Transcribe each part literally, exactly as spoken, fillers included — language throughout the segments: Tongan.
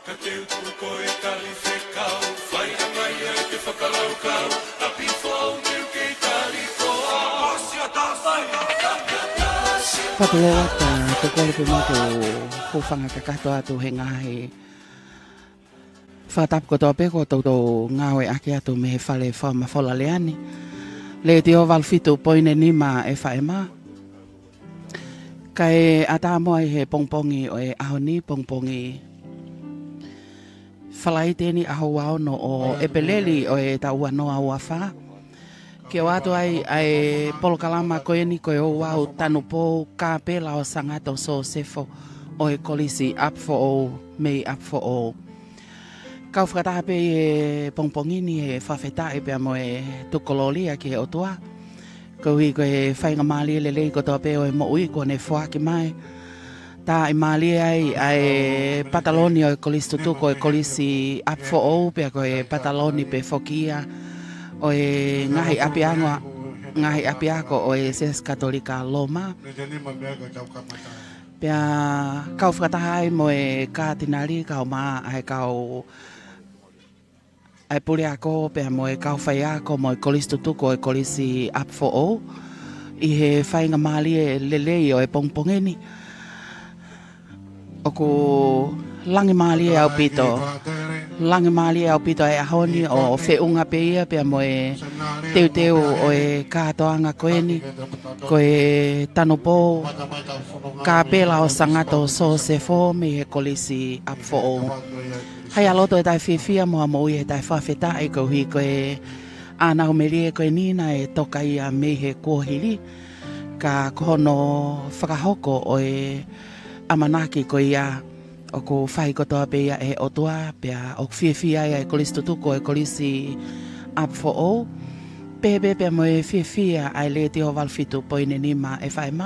Ka te utu ko e tali fekau, fai mai ai te fakalaukau, ʻapi foʻou te u kei tali koa. Fakatulou atu, ko e kole pē maʻa e hūfanga kakato atu he ngaahi fakatapu kotoa pē kuo toutou ngāueʻaki atu mei he fale fakamafola lea ni. Letiō valu fitu poini nima FM. Kae ʻatā muʻa ʻi he pongipongi ʻo e ʻaho ni, pongipongi Falaite ni, ʻaho ua ono ʻo ʻEpeleli ʻo e taʻu ua noa ua fā. Ke ʻoatu ai ʻa e polokalama ko eni ko e Ouau Tanupou Kāpela ʻo Sangato Sosefo ʻo e Kolisi ʻApifoʻou mei ʻApifoʻou. Kau fakataha pē ʻi he pongipongi ni he fakafetaʻi pea mo e tuku kolōlia ki he ʻOtua. Koeʻuhi ko e faingamālie lelei kotoa pē ʻo e moʻui kuo ne foaki mai. Taaʻi mālie ai ʻa e pataloni ʻo e Kolisi Tutuku ʻo e Kolisi ʻApifoʻou pea ko e pataloni pē foki ia ʻo e ngaahi ʻapiako, ngaahi ʻapiako ʻo e Siasi Katolika Loma. Pea kau fakataha ai mo e Katinali, kau mā ʻa e kau ʻa e puleako pea mo e kau faiako mo e Kolisi Tutuku ʻo e Kolisi ʻApifoʻou ʻi he faingamālie lelei ʻo e pongipongi ni. ʻOku langimālie ʻaupito, langimālie ʻaupito ʻa e ʻaho ni ʻo feʻunga pē ia pea mo e teuteu ʻo e kātoanga ko eni, ko e Tanupou Kāpela ʻo Sangato Sosefo mei he Kolisi ʻApifoʻou. Hā e loto ʻe taʻefiefia mo ha moʻui ʻe taʻefakafetaʻi koeʻuhi ko e ʻānau melie ko eni naʻe toka ia mei he kuohili, ka ko hono fakahoko ʻo e ʻamanaki ko ia ʻoku fai kotoa pē ia ʻe he ʻOtua pea ʻoku fiefia ai ʻa e Kolisi Tutuku ʻo e Kolisi ʻApifoʻou. Pehē pē pea mo e fiefia ʻa e Letiō valu fitu poini nima FM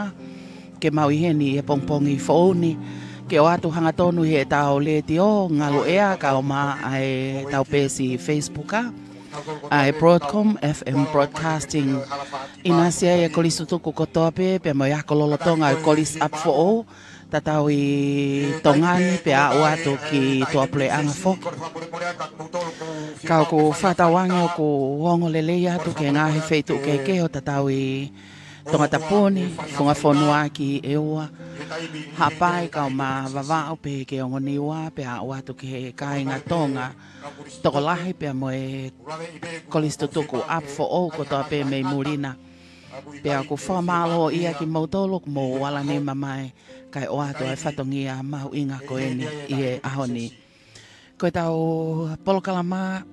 ke mau ʻi heni he pongipongi foʻou ni, ke ʻoatu hangatonu ʻi heʻetau letiō ngaluʻea kau mā ʻa ʻetau peesi Facebook ʻa e Broadcom FM Broadcasting. ʻInasi ai e Kolisi Tutuku kotoa pē, pea mo e ako lolotonga ʻo e Kolisi ʻApifoʻou, tatau ʻi Tonga ni pea aʻu atu ki tuʻapuleʻanga foki. Ka ʻoku fakatauange ʻoku ongo lelei atu ki he ngaahi feituʻu kehekehe ʻo tatau ʻi Tongatapu ni, fungafonua ki ʻEua, Haʻapai kau mā Vavaʻu pehē ki he ongo Niua pea aʻu atu ki he kāinga Tonga tokolahi pea mo e Kolisi Tutuku ʻApifoʻou kotoa pē mei muli na. Pea ʻoku fakamālō ia kimoutolu ʻoku mou ala nima mai kae ʻoatu ʻa e fatongia mahuʻinga ko eni ʻi he ʻaho ni. Ko ʻetau polokalama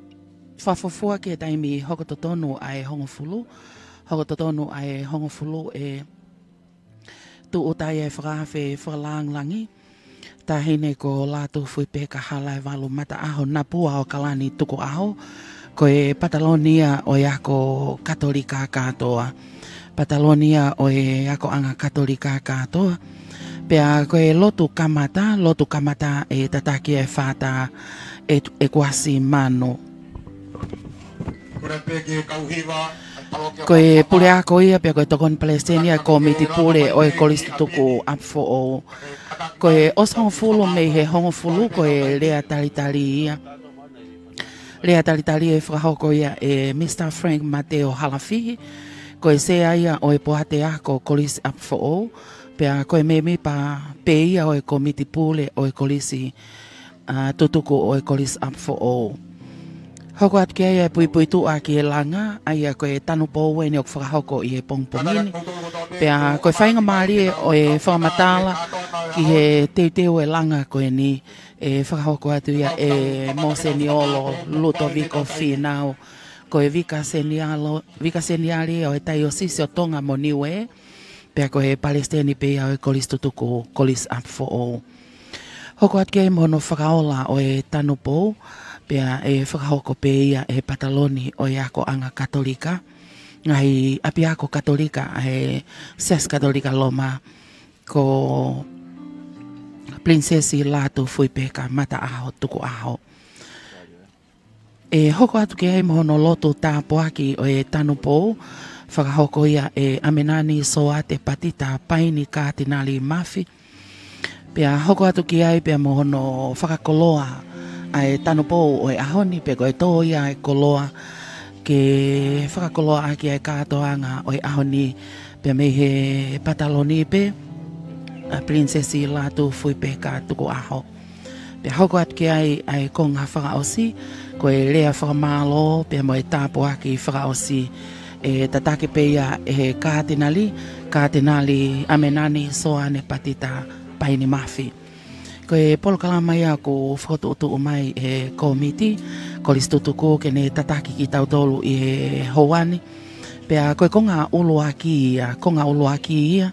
fakafuofua ki he taimi hoko totonu ʻa e hongofulu, hoko totonu ʻa e hongofulu ʻe tūʻuta ai e fakaafe fakalāngilangi. Taʻahine ko Lātūfuipeka Halaevalu Mataʻaho Napua ʻo Kalani Tukuʻaho, ko e pataloni ia ʻo e ako Katolika kātoa. Pataloni ia ʻo e akoʻanga Katolika kātoa. Pea ko e lotu kamata, lotu kamata ʻe tataki e Fātā ʻEkuasi Manu. Ko e puleako ia pea ko e tokoni palesiteni ia ʻo e kōmiti pule ʻo e Kolisi Tutuku ʻApifoʻou. Ko e ʻosi hongofulu mei he hongofulu ko e lea talitali ia. Lea talitali ʻe fakahoko ia ʻe Mr Frank Mateo Halafihi. Ko e sea ia ʻo e poate ako Kolisi ʻApifoʻou. Pea ko e mēmipa pē ia ʻo e kōmiti pule ʻo e Kolisi ʻa Tutuku ʻo e Kolisi ʻApifoʻou. Hoko atu ki ai e puipuituʻa ki he langa, ʻa ia ko e tanupou eni ʻoku fakahoko ʻi he pongipongi ni. Pea ko e faingamālie ʻo e fakamatala ki he teuteu e langa ko eni ʻe fakahoko atu ia ʻe Moseniolo Lutoviko Fīnau. Ko e vika senialo-, vika seniale ʻo e taiosisi ʻo Tonga mo Niue. Pea ko e palesiteni pē ia ʻo e Kolisi Tutuku, Kolisi ʻApifoʻou. Hoko atu ki ai mo hono fakaola ʻo e tanupou, pea ʻe fakahoko pē ia ʻe he pataloni ʻo e akoʻanga Katolika, ngaahi ʻapiako Katolika ʻa e Siasi Katolika Loma, ko Pilinisesi Lātūfuipeka Mataʻaho Tukuʻaho. ʻE hoko atu ki ai mo hono lotu tāpuaki ʻo e tanupou, fakahoko ia ʻe ʻAmenani Soate Patita Paini Katinali Mafi. Pea hoko atu ki ai pea mo hono fakakoloa ʻa e tanupou ʻo e ʻaho ni, pea ko e tō ia ʻa e koloa ke fakakoloaʻaki ʻa e kātoanga ʻo e ʻaho ni, pea mei he pataloni pē ʻa Pilinisesi Lātūfuipeka Tukuʻaho. Pea hoko atu ki ai ʻa e konga fakaʻosi, ko e lea fakamālō pea mo e tāpuaki fakaʻosi, ʻe tataki pē ia ʻe he Kātinali, Kātinali ʻAmenani Soane Patita Paini Mafi. Ko e polokalama ia ʻoku fokotuʻutuʻu mai ʻe he kōmiti Kolisi Tutuku ke ne tataki kitautolu ʻi he houa ni. Pea ko e konga ʻuluaki ia, konga ʻuluaki ia.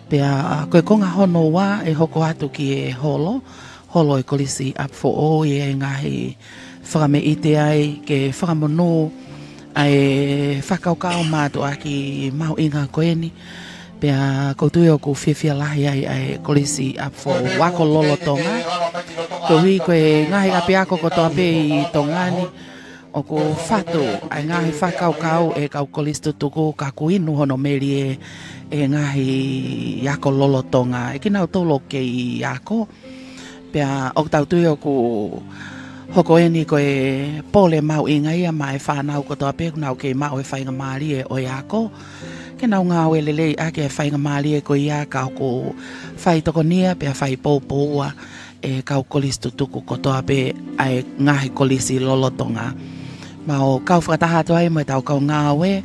Pea ko e konga hono ua ʻe hoko atu ki he holo, holo ʻo e Kolisi ʻApifoʻou, ʻi he ngaahi fakameʻite ai ke fakamonū ʻa e fakakaukau mātuʻaki mahuʻinga ko eni. Pea ʻoku ou tui ʻoku fiefia lahi ai ʻa e Kolisi ʻApifoʻou ako lolotonga. Koeʻuhi ko e ngaahi ʻapiako kotoa pē ʻi Tonga ni, ʻoku fatu ʻa e ngaahi fakakaukau ʻa e kau Kolisi Tutuku ka ʻoku inu hono melie ʻe he ngaahi ako lolotonga ʻe kinautolu ʻoku kei ako. Pea ʻoku tau tui ʻoku hoko eni ko e pole mahuʻinga ia maʻa e fānau kotoa pē ʻoku nau kei maʻu e faingamālie ʻo e ako, ke nau ngāue lelei ʻaki e faingamālie ko ia ka ʻoku faitokonia pea faipoupoua ʻe he kau Kolisi Tutuku kotoa pē ʻa e ngaahi kolisi lolotonga. Mau kau fakataha atu ai mo ʻetau kau ngāue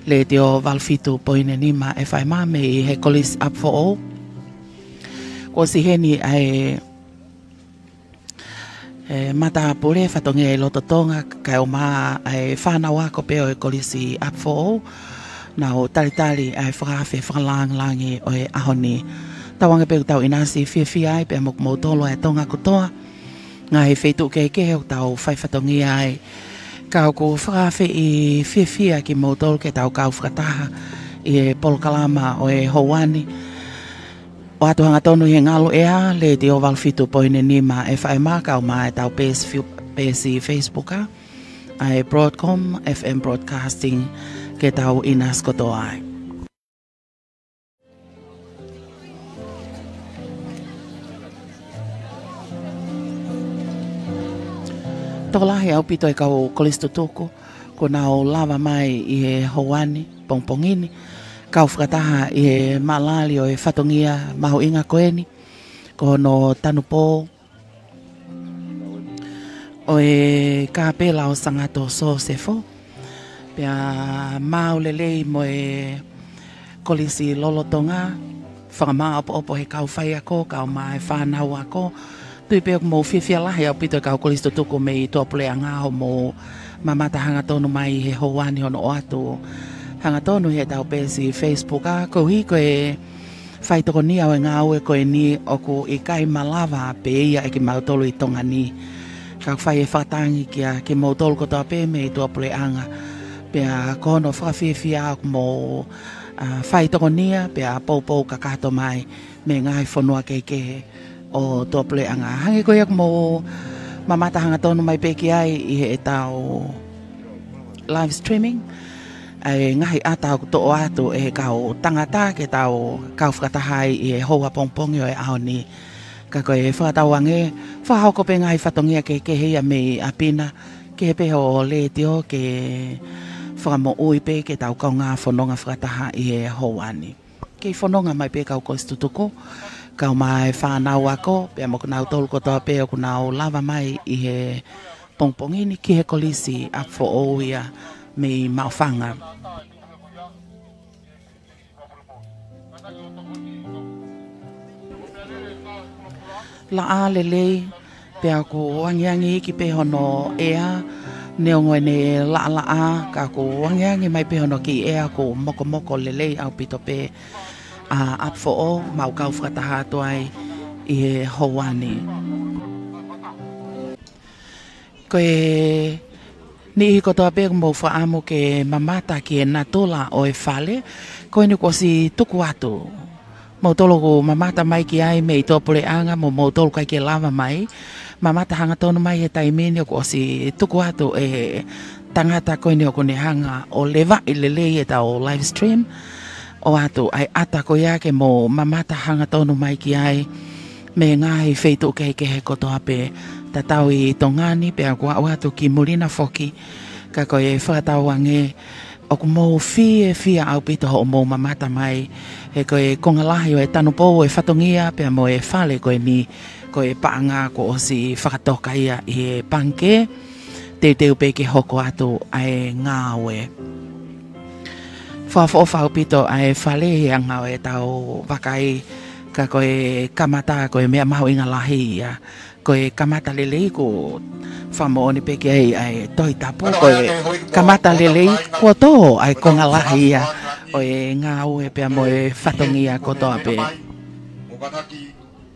Letiō valu fitu poini nima FM mei he Kolisi ʻApifoʻou. Kuo ʻosi ʻi heni ʻa e, e matāpule fatongia ʻi loto Tonga, kae ʻumaʻā ʻa e fānau ako pē ʻo e Kolisi ʻApifoʻou, nau talitali ʻa e fakaafe fakalāngilangi ʻo e ʻaho ni. Tauange pē ʻoku tau ʻinasi fiefia ai pea mo kimoutolu ʻa e Tonga kotoa, ngaahi feituʻu kehekehe ʻoku tau fai fatongia ai. Ka ʻoku fakaafeʻi fiefia kimoutolu ke tau kau fakataha ʻi he polokalama ʻo e houa ni. ʻOatu hangatonu ʻi he ngaluʻea, Letiō valu fitu poini nima FM, kae ʻumaʻā ʻetau peesi fiu-, peesi Facebook ʻa, ʻa e Broadcom FM Broadcasting, ke tau ʻinasi kotoa ai. Tokolahi ʻaupito e kau Kolisi Tutuku kuo nau lava mai ʻi he houa ni, pongipongi ni, kau fakataha ʻi he malali ʻo e fatongia mahuʻinga ko eni, ko hono tanupou ʻo e kāpela ʻo Sangato Sosefo. Pea mau lelei mo e kolisi lolotonga, fakamāʻopoʻopo he kau faiako, kae ʻumaʻā e fānau ako. Tui pē ʻoku mou fiefia lahi ʻaupito e kau Kolisi Tutuku mei tuʻapuleʻanga hoʻomou mamata hangatonu mai he houa ni hono ʻoatu hangatonu heʻetau peesi Facebook ʻa, koeʻuhi ko e faitokonia ʻo e ngāue ko eni ʻoku ʻikai malava pē ia ʻe kimautolu ʻi Tonga ni. Ka ʻoku fai e fakatangi kia kimoutolu kotoa pē mei tuʻapuleʻanga. Pea ko hono fakafiefia ʻoku mou, ʻa, faitokonia, pea poupou kakato mai mei he ngaahi fonua kehekehe ʻo tuʻapuleʻanga. Hangē ko ia ʻoku mou mamata hangatonu mai pē ki ai ʻi heʻetau live streaming, ʻa e ngaahi ʻata ʻoku toʻo atu ʻe he kau tangata ke tau kau fakataha ai ʻi he houa pongipongi ʻo e ʻaho ni. Ka ko e fakatauange, fakahoko pē ngaahi fatongia kehekehe ia mei ʻapi na, kehe pē hoʻo letiō ke fakamoʻui pē ke tau kaungā fononga fakataha ʻi he houa ni. Kei fononga mai pē kau Kolisi Tutuku, kae ʻumaʻā e fānau ako, pea mo kinautolu kotoa pē ʻoku nau lava mai ʻi he pongipongi ni ki he Kolisi ʻApifoʻou ia mei Maʻufanga. Laʻā lelei, pea ʻoku angiangi iiki pē hono ʻea, neongo ʻene laʻalaʻā, ka ʻoku angiangi mai pē hono kiʻi ʻea ʻoku mokomoko lelei ʻaupito pē ʻa ʻApifoʻou, mau kau fakataha atu ai ʻi he houa ni. Ko e niʻihi kotoa pē ʻoku mou fakaʻamu ke mamata ki he natula ʻo e fale, ko eni kuo ʻosi tuku atu. Moutolu ʻoku mamata mai ki ai mei tuʻapuleʻanga mo moutolu ʻikai ke lava mai, mamata hangatonu mai he taimi ni kuo ʻosi tuku atu e tangata ko eni ʻoku ne hanga ʻo levaʻi lelei ʻetau live stream. ʻOatu ʻa e ʻata ko ia ke mou mamata hangatonu mai ki ai mei he ngaahi feituʻu kehekehe kotoa pē. tatau ʻi Tonga ni pea ʻoku aʻu atu ki muli na foki. Ka ko e fakatauange ʻoku mou fiefia ʻaupito hoʻomou mamata mai, he ko e konga lahi ʻo e tanupou ʻo e fatongia pea mo e fale ko eni, ko e paʻanga kuo ʻosi fakatoka ia ʻi he pangikē, teuteu pē ke hoko atu ʻa e ngāue. Fakaʻofoʻofa ʻaupito ʻa e fale ʻi he anga ʻo ʻetau vakai, ka ko e kamata ko e meʻa mahuʻinga lahi ia. Ko e kamata lelei, ʻoku fakamoʻoni pē ki ai ʻa e Tohi Tapu, ko e kamata lelei kuo tō ʻa e konga lahi ia ʻo e ngāue pea mo e fatongia kotoa pē. Mou kātaki,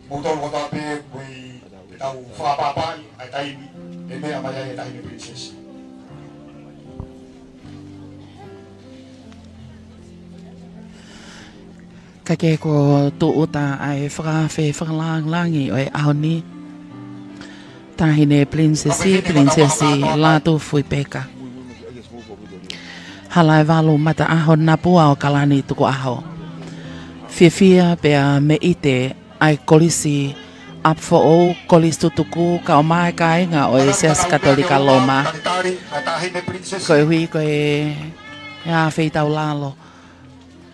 mou tau kotoa pē, ko e tau fakapapauʻi ʻa e taimi ʻe meʻa mai ai e Taʻahine Pilinisesi. Ka ke ko e tūʻuta ʻa e fakaafe fakalāngilangi ʻo e ʻaho ni, Taʻahine Pilinisesi, Pilinisesi Lātūfuipeka. Hala ʻe valu Mataʻaho Napua ʻo Kalani Tukuʻaho. Fiefia pea mei ʻIte ʻa e Kolisi ʻApifoʻou, Kolisi Tutuku, kae ʻumaʻā e kāinga ʻo e Siasi Katolika Loma. Koeʻuhi ko e, e afe ʻi taulalo,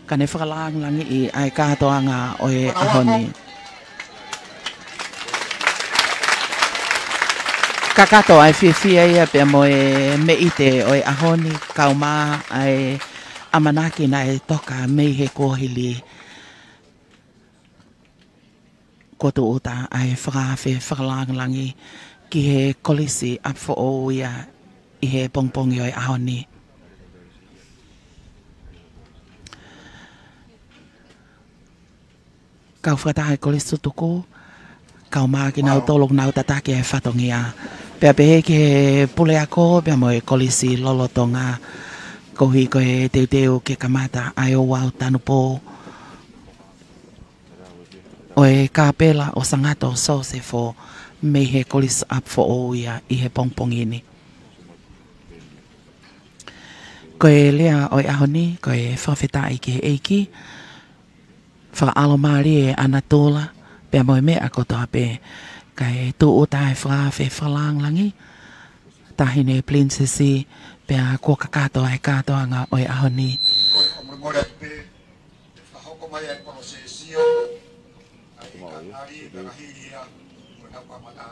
ka ne fakalāngilangiʻi ʻa e kātoanga ʻo e ʻaho ni. Kakato ʻa e fiefia ia pea mo e mei ʻIte ʻo e ʻaho ni, kae ʻumaʻā ʻa e ʻamanaki naʻe toka mei he kuohili. Ko e tūʻuta ʻa e fakaafe fakalāngilangi ki he Kolisi ʻApifoʻou ia ʻi he pongipongi ʻo e ʻaho ni. Kau fakataha ʻi Kolisi Tutuku, kae ʻumaʻā kinautolu ʻoku nau tataki ʻa e fatongia. Pea pehē ki he puleako, pea mo e Kolisi lolotonga, koeʻuhi ko e teuteu ke kamata ʻa e ouau tanupou ʻo e Kāpela ʻo Sangato Sosefo mei he Kolisi ʻApifoʻou ia ʻi he pongipongi ni. Ko e lea ʻo e ʻaho ni, ko e fakafetaʻi ki he ʻEiki, fakaʻalomālie ʻa natula, pea mo e meʻa kotoa pē, kae tūʻuta ʻa e fakaafe fakalāngilangi, Taʻahine Pilinisesi, pea kuo kakato ʻa e kātoanga ʻo e ʻaho ni. Ko e fakamolemole atu pē, ʻe fakahoko mai ʻa e polosesio, ʻa e kaʻangali, kaʻahili ia, mo e nau kamata.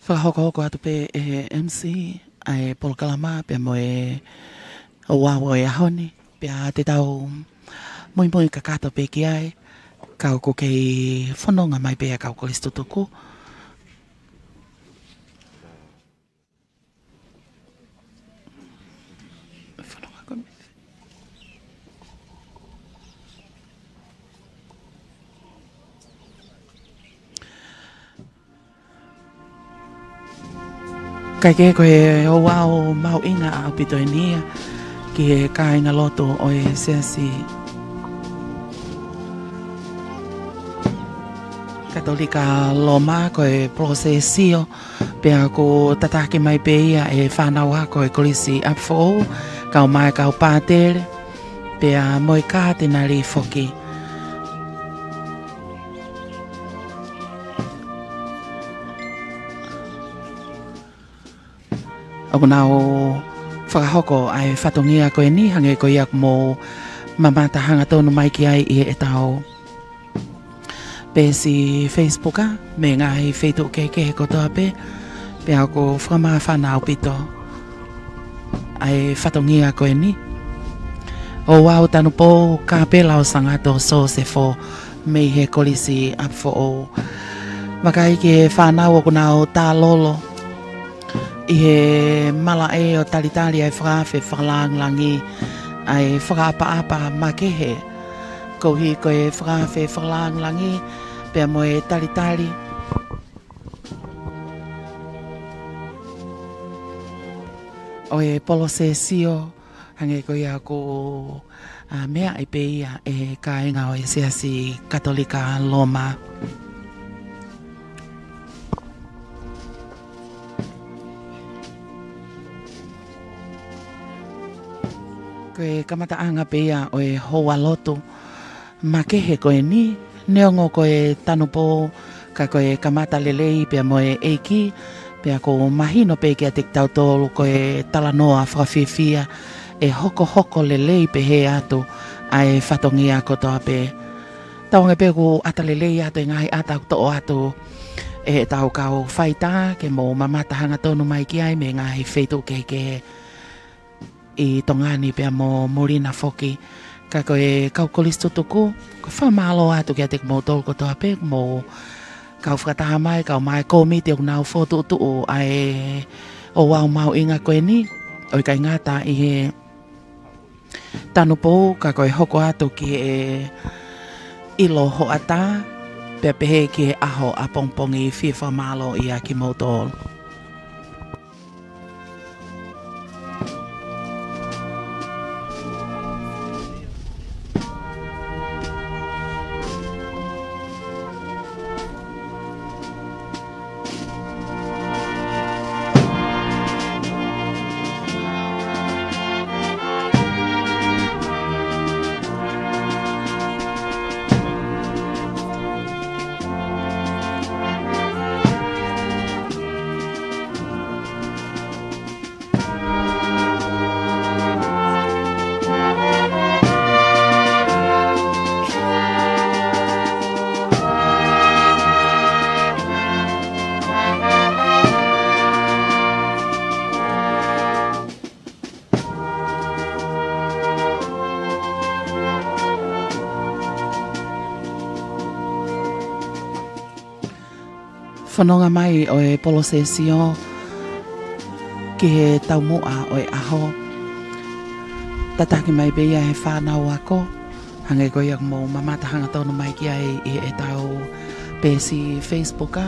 Fakahokohoko atu pē ʻe he M C ʻa e polokalama pea mo e ouau ʻo e ʻaho ni, pea te tau muimui kakato pē ki ai, ka ʻoku kei fononga mai pē ʻa e kau Kolisi Tutuku. Kae kehe ko e ouau mahuʻinga ʻaupito eni ia ki he kāingalotu ʻo e Siasi Katolika Loma, ko e polosesio, pea ʻoku tataki mai pē ia ʻe he fānau ako ʻo e Kolisi ʻApifoʻou, kae ʻumaʻā e kau pātele, pea mo e katinali foki. ʻOku nau fakahoko ʻa e fatongia ko eni, hangē ko ia ʻoku mou mamata hangatonu mai ki ai ʻi heʻetau peesi Facebook, ʻa, mei he ngaahi feituʻu kehekehe kotoa pē, pea ʻoku fakamāfana ʻaupito ʻa e fatongia ko eni. Ouau tanupou, Kāpela ʻo Sangato Sosefo, mei he Kolisi ʻApifoʻou. Vakai ki he fānau ʻoku nau tālolo ʻi he malaʻe ʻo talitali ʻa e fakaafe fakalāngilangi, ʻa e fakaʻapaʻapa makehe, koeʻuhi ko e fakaafe fakalāngilangi, pea mo e talitali ʻo e polosesio, hangē ko ia ʻoku, ʻa, meaʻi pē ia ʻe he kāinga ʻo e Siasi Katolika Loma. Ko e kamataʻanga pē ia ʻo e houalotu makehe ko eni, Neongo ko e tanupou, ka ko e kamata lelei pea mo e ʻEiki, pea ʻoku mahino pē kiate kitautolu ko e talanoa fakafiefia ʻe hokohoko lelei pehē atu ʻa e fatongia kotoa pē. Tauange pē ʻoku ʻata lelei atu e ngaahi ʻata ʻoku toʻo atu ʻe heʻetau kau faitā ke mou mamata hangatonu mai ki ai mei he ngaahi feituʻu kehekehe ʻi Tonga ni pea mo muli na foki. Ka ko e kau kolisi tutuku, ʻoku ou fakamālō atu kiate kimoutolu kotoa pē, mou kau fakataha mai, kau mai kōmiti ʻoku nau fokotuʻutuʻu ʻa e ouau mahuʻinga ko eni, ʻo ʻikai ngata ʻi he tanupou, ka ko e hoko atu ki he ʻilo hoʻatā, pea pehē ki he ʻaho ʻapongipongi. Fie fakamālō ia kimoutolu. Fononga mai ʻo e polosesio ki he taumuʻa ʻo e ʻaho. Tataki mai pē ia ʻe he fānau ako, hangē ko ia ʻoku mou mamata hangatonu mai ki ai ʻi heʻetau peesi Facebook,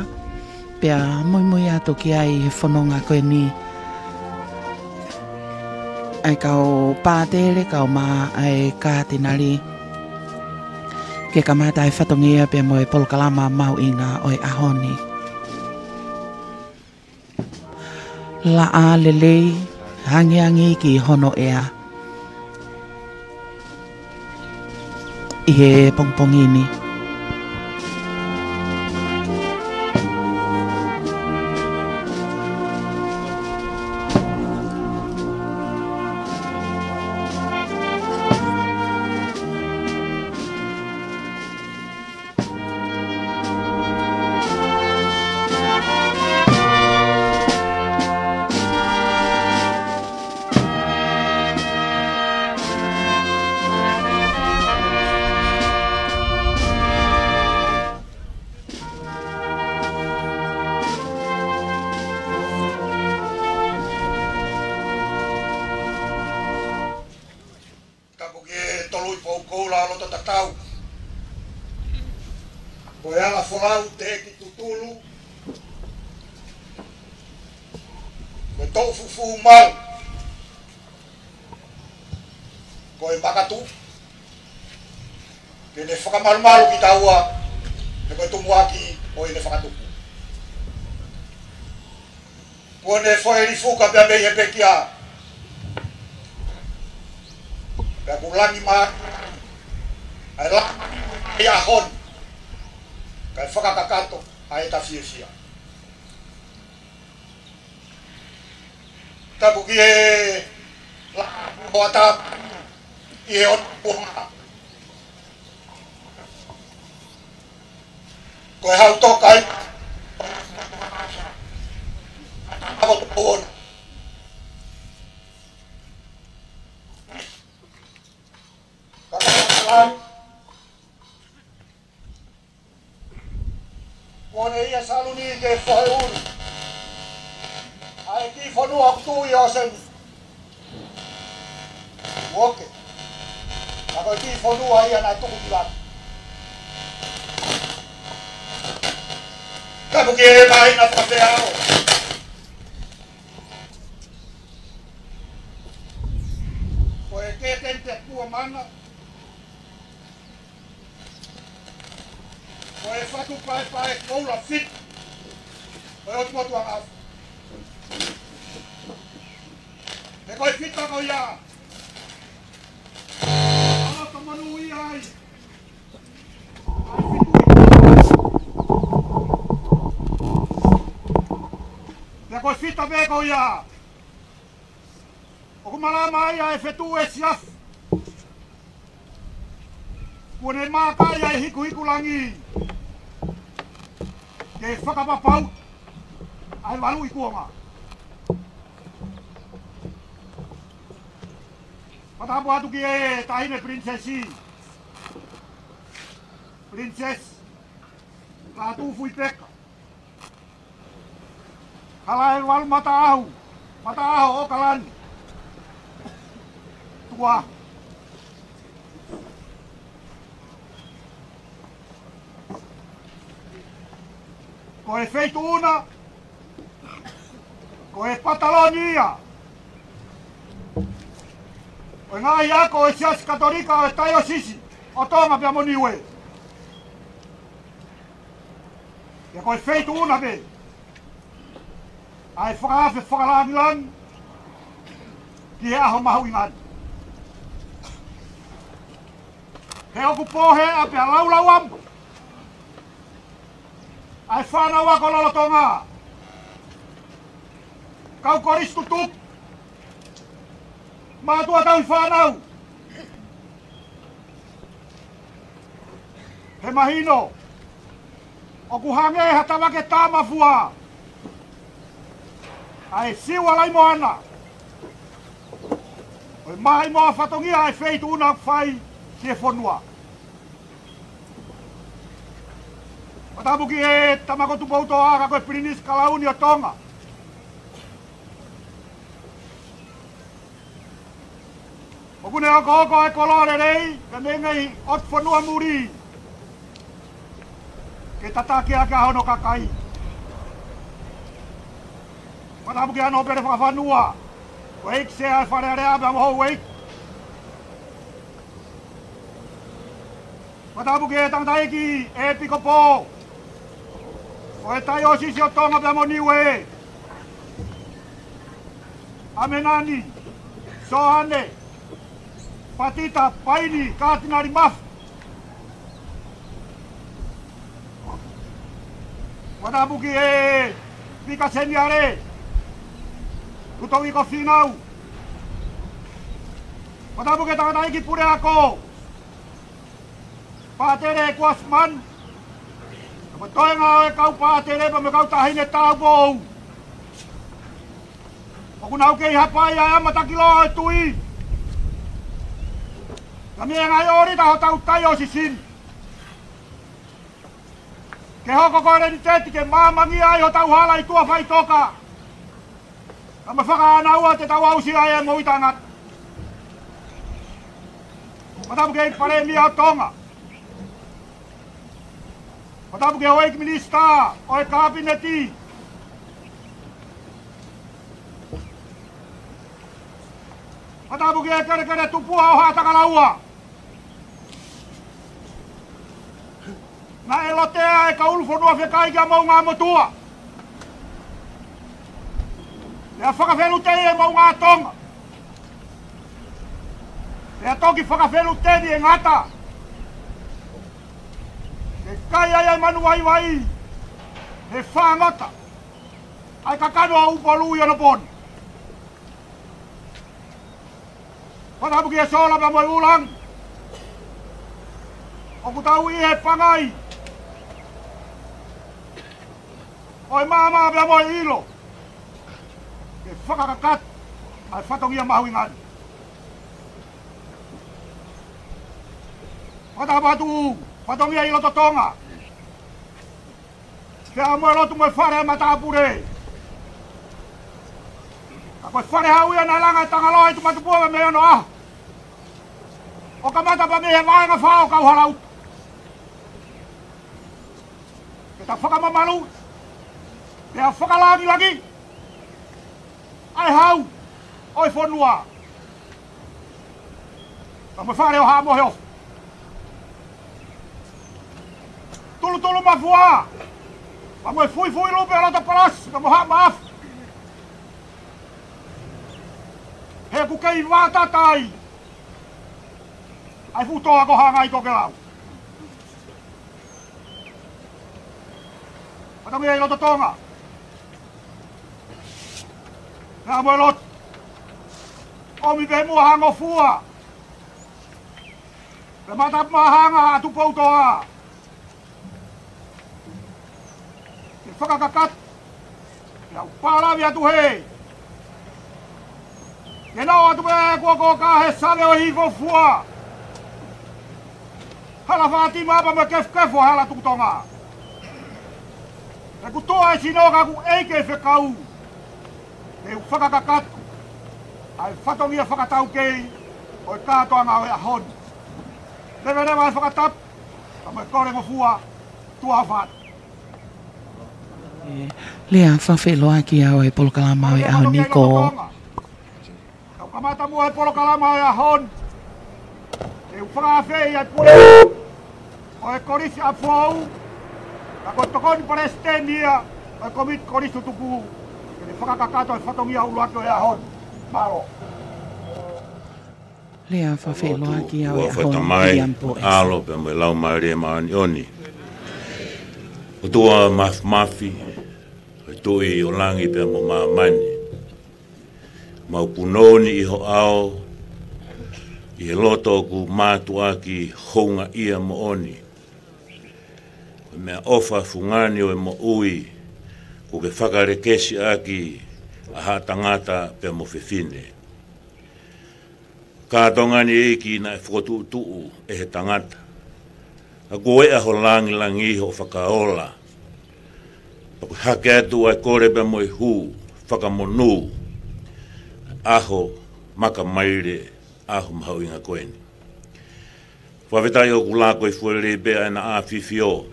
pea muimui atu ki ai he fononga ko eni. ʻA e kau pātele, kau mā ʻa e kātinali, ke kamata e fatongia pea mo e polokalama mahuʻinga ʻo e ʻaho ni. Laʻā lelei, angiangi ki hono ʻea ʻi he pongipongi ni. Tapu ki he Toluʻi Pou Koula ʻo Loto Tatau. Ko e ala folau teʻeki tutulu. Ko e toʻu fufū malu. Ko e makatuʻu. Ke ne fakamalumalu kitaua. He ko e tumuʻaki ʻo ʻene fakatupu. Kuo ne foʻi lifuka pea mei he pekia. Pea kuo langi mai ʻa e langi ʻi he ʻaho ni. Kae fakakakato ʻa ʻeta fiefia. Tapu ki he laʻā hoʻatā ʻi he ono kuonga. Ko e hau toka ʻi ʻaho toko ono. Ka ko e hau kuo ne ʻi he saluni ke fohe ʻuli. ʻA e kiʻi fonua ʻoku tuʻu ʻi ʻōseni. Uoke. Ka ko e kiʻi fonua ia naʻe tuku ki lalo. Tapu ki he māhina fakafeʻao. Ko e Keteni Te Kuamana. Ko e fatu paepae koula fitu. Ko e ʻotu ʻotu anga afu. He ko e fitu ko ia. Ala ka manu ia ai. ʻA e fitu Ko e fita pē ko ia ʻoku malama ai ʻa e fetuʻu ʻe siafu. Kuo ne mākaʻi ʻa e hikuhiku langi ke fakapapauʻi ʻa e valuʻi kuonga. Fakatapu atu ki he Taʻahine Pilinisesi, Pilinisesi Lātūfuipeka Kalaevalu Mataʻaho, Mataʻaho ʻo ʻOkalani. Tuku ā. Ko e feituʻu na, ko e pataloni ia ʻo e ngaahi ako ʻo e Siasi Katolika ʻo e Taiosisi ʻo Tonga pea mo Niue. Pea ko e feituʻu na pē ʻa e fakaafe fakalāngilangi ki he ʻaho mahuʻinga ni. He ʻoku pōhēʻa pea laulauamu ʻa e fānau ako lolotonga, kau kolisi tutuku, mātuʻa tauhi fānau. He mahino ʻoku hangē ha tavake tāmafua ʻa e Siua Laimoana ʻo e maʻimoa fatongia ʻa e feituʻu na ʻoku fai ki he fonua. Fakatapu ki he Tama ko Tupoutoʻa ka ko e Pilinisi Kalauni ʻo Tonga. ʻOku ne okooko e koloa lelei ka ne ngai ʻotu fonua muli ke tataki ʻaki ʻa hono kakai. Fakatapu ki he Nōpele Fakafanua, ʻEiki Sea ʻo e Fale Alea pea mo houʻeiki. Fakatapu ki he Tangataʻeiki ʻEpikopō ʻo e Taiosisi ʻo Tonga pea mo Niue, ʻAmenani Soane Patita Paini Katinali Mafi. Fakatapu ki he Vika Seniale, Tutongi ko Finau. Fakatapu ki he Tangataʻeiki Puleako, Pātele Kuasimanu, pea mo e toenga ʻo e kau pātele pea mo e kau taʻahine tāupoʻou ʻoku nau kei hapai ʻa e ʻamatakiloa ʻo e tui ka mei he ngaahi ʻōlita hotau taiosisi ni, ke hoko ko e leniteti ke māmangia ai hotau hala ʻi tuʻa faʻitoka ka mo e fakaʻānaua te tau aʻusia ai e moʻui taʻengata. Fakatapu ki he Palēmia ʻo Tonga. Fakatapu ki he houʻeiki minisitā ʻo e Kapineti. Fakatapu ki he kelekele tupuʻa ʻo Haʻatakalaua. Naʻe lotea e kau ʻulu fonua fekai ki he Moʻungāmotuʻa. Pea fakafeluteʻi e Moʻungātonga. Pea toki fakafeluteʻi e ngata ke kai ai ʻa e manu vaivai he fāngota ʻa e kakano ʻo Upolu ʻi onopooni. Fakatapu ki he sola pea mo e ʻū langi. ʻOku tau ʻi he pangai ʻo e maama pea mo e ʻilo ke fakakakato ʻa e fatongia mahuʻinga ni. Fakatapu atu fatongia ʻi loto Tonga. Pea mo e lotu mo e fale ʻa e matāpule. Ka ko e fale hau ia naʻe langa e Tangaloa ʻi Tumatupuʻa mei onoʻaho ʻo kamata pea mei he vaenga fā ʻo Kauhalauta. Ke ta fakamamalu pea fakalāngilangi ʻa e hau ʻo e fonua. Pea mo e fale ʻo Haʻa Moheofo. Tulutulumafua. Pea mo e fuifui lupe ʻo Lotopalasi pea mo Haʻa Maʻafu. He ʻoku kei vātata ai ʻa e fuʻu toa ko Hangai Tokelau. Fatongia ʻi loto Tonga. Ka mo e lotu. ʻOmi pē muʻa ha ngofua. Pea mata mahanga ʻa Tupoutoʻa. Ke fakakakato. Ke u pālavi atu hē. Ke nau atu pē kuo ko ka he save ʻo e hifofua. Hala Fātima pea mo e kefukefo hala Tukutonga. He kuo toʻa e sino ka kuo ʻai ke fekau. Ke u fakakakato ʻa e fatongia fakataukei ʻo e kātoanga ʻo e ʻaho ni. Leveleva e fakatapu, ka mo e kole ngofua, tuʻa fat. Lea fakafeʻiloaki ʻa e polokalama ʻo e ʻaho ni ko. Kau kamata muʻa e polokalama ʻo e ʻaho ni. ʻE u fakaafeʻi ʻa e pule ʻo e Kolisi ʻa Foʻou, ka ko e tokoni palesiteni ia ʻo e komiti kolisi tutuku, ke ne fakakakato e fatongia ʻuluaki ʻo e ʻaho ni. Mālō. Lea fakafeʻiloaki ʻa e ʻaho ni, Tamai, ʻAlo, pea mo e Laumālie Māʻoniʻoni. ʻOtua Māfimafi, ʻo e Tuʻi ʻo langi pea mo māmani. Mau punou ni ʻi ho ʻao, ʻi he loto ʻoku mātuʻaki houngaʻia moʻoni. Ko e meʻaʻofa fungani ʻo e moʻui, kuo ke fakalekesiʻaki ʻa haʻa tangata pea mo fefine. Kātoanga ni ʻEiki naʻe fokotuʻutuʻu ʻe he tangata. Ka kuo ʻeʻa ho langilangi hoʻo fakaola. Pea ko e hake atu ʻa e kole pea mo e hū, fakamonū. ʻAho makamaile, ʻaho mahuʻinga ko eni. Fakafetaʻi ʻoku lako ʻi fuelei pē ʻa ʻEna ʻAfifio,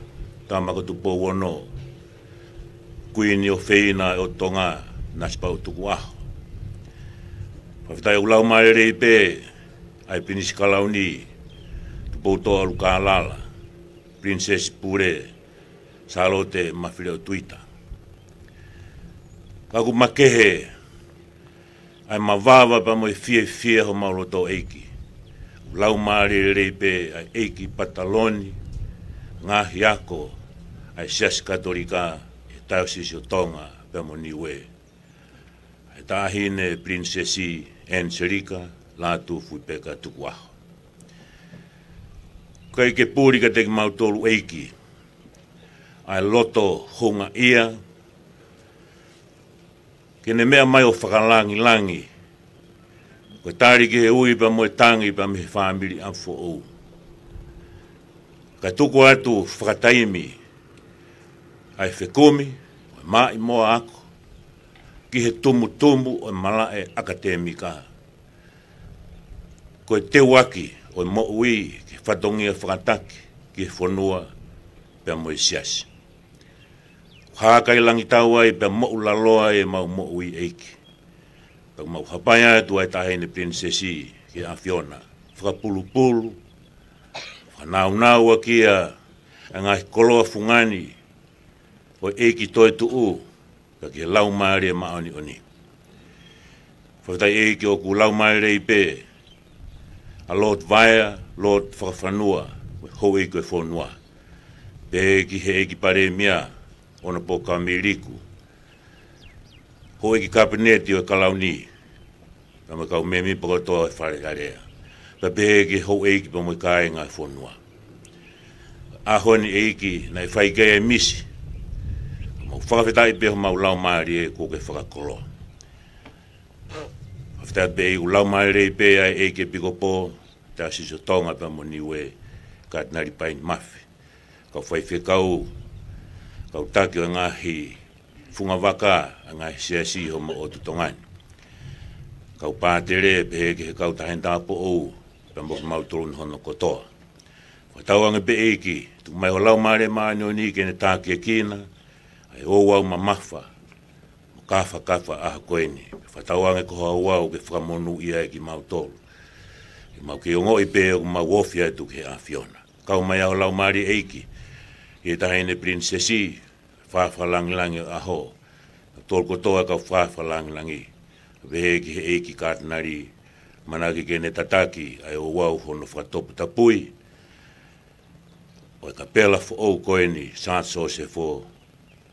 Tama ko Tupou Ono. Kuini ʻofeina ʻo Tonga, Nasipauʻu Tukuʻaho. Fakafetaʻi ʻoku laumālie lelei pē ʻa e Pilinisi Kalauni, Tupoutoʻa ʻUlukālala, Pilinisesi Pule, Sālote Mafileʻo Tuita. Ka ʻoku makehe ʻa e mavava pea mo e fiefia homau loto ʻEiki. ʻOku laumālie lelei pē ʻa e ʻEiki Pataloni, ngaahi ako ʻa e Siasi Katolika ʻi he Taiosisi ʻo Tonga pea mo Niue. ʻA e Taʻahine Pilinisesi ʻAniselika Lātūfuipeka Tukuʻaho. ʻIkai ke puli kiate kimautolu ʻEiki ʻa e loto houngaʻia, ke ne meʻa mai ʻo fakalangilangi. Ko e tali ki he ui pea mo e tangi pea mei he fāmili ʻa Foʻou. Ka tuku atu fakataimi ʻa e fekumi, ʻo e maʻimoa ako, ki he tumutumu ʻo e malaʻe ʻakatēmika. Ko e teuaki ʻo e moʻui ki he fatongia fakataki ki he fonua pea mo e siasi. Hākailangitau ai pea moʻulaloa ai ʻemau moʻui ʻEiki. Pea mau hapai atu ʻa e Taʻahine Pilinisesi ki he ʻAfiona. Fakapulupulu, fakanaunau ʻaki ʻa e ngaahi koloa fungani ʻo e ʻEiki toetuʻu, ka ki he Laumālie Māʻoniʻoni. Fakafetaʻi ʻEiki ʻoku laumālie lelei pē ʻa Lord Vaea, Lord Fakafanua, mo e houʻeiki ʻo e fonua. Pehē ki he ʻEiki Palēmia, Honourable Kameliku, houʻeiki Kapineti ʻo e Kalauni, pea mo e kau mēmipa kotoa ʻo e Fale Alea. Pea pehē ki he houʻeiki pea mo e kāinga ʻo e fonua. ʻAho ni ʻEiki naʻe fai ki ai e misi. Mau fakafetaʻi pē homau laumālie kuo ke fakakoloa. Fakafetaʻi pē ʻEiki ʻoku laumālie lelei pē ʻa e ʻEiki Epikopō, Taiosisi ʻo Tonga pea mo Niue, Katinali Paini Mafi. Kau faifekau, kau taki ʻo e ngaahi fungavaka ʻa e ngaahi siasi ʻi homau ʻotu Tonga ni. Kau pātele pehē ki he kau taʻahine tāupoʻou, pea mo kimautolu ni hono kotoa. Fakatauange pē ʻEiki, tuku mai ho Laumālie Māʻoniʻoni ke ne tākiekina ʻa e ouau mamafa mo kafakafa ʻaho ko eni. Fakatauange ko ho ouau ke fakamonūʻia ai kimautolu. Ke mau kei ongoʻi pē ʻoku mau ofi atu ki he ʻAfiona. Kau mai ʻa ho Laumālie ʻEiki, ki he Taʻahine Pilinisesi, Fafalangilangi ʻo e ʻaho, kimoutolu kotoa kau fafalangilangi. Pehē ki he ʻEiki Katinali, manako ke ne tataki ʻa e ouau hono fakatoputapui ʻo e kapela foʻou ko eni, Sā Sosefo,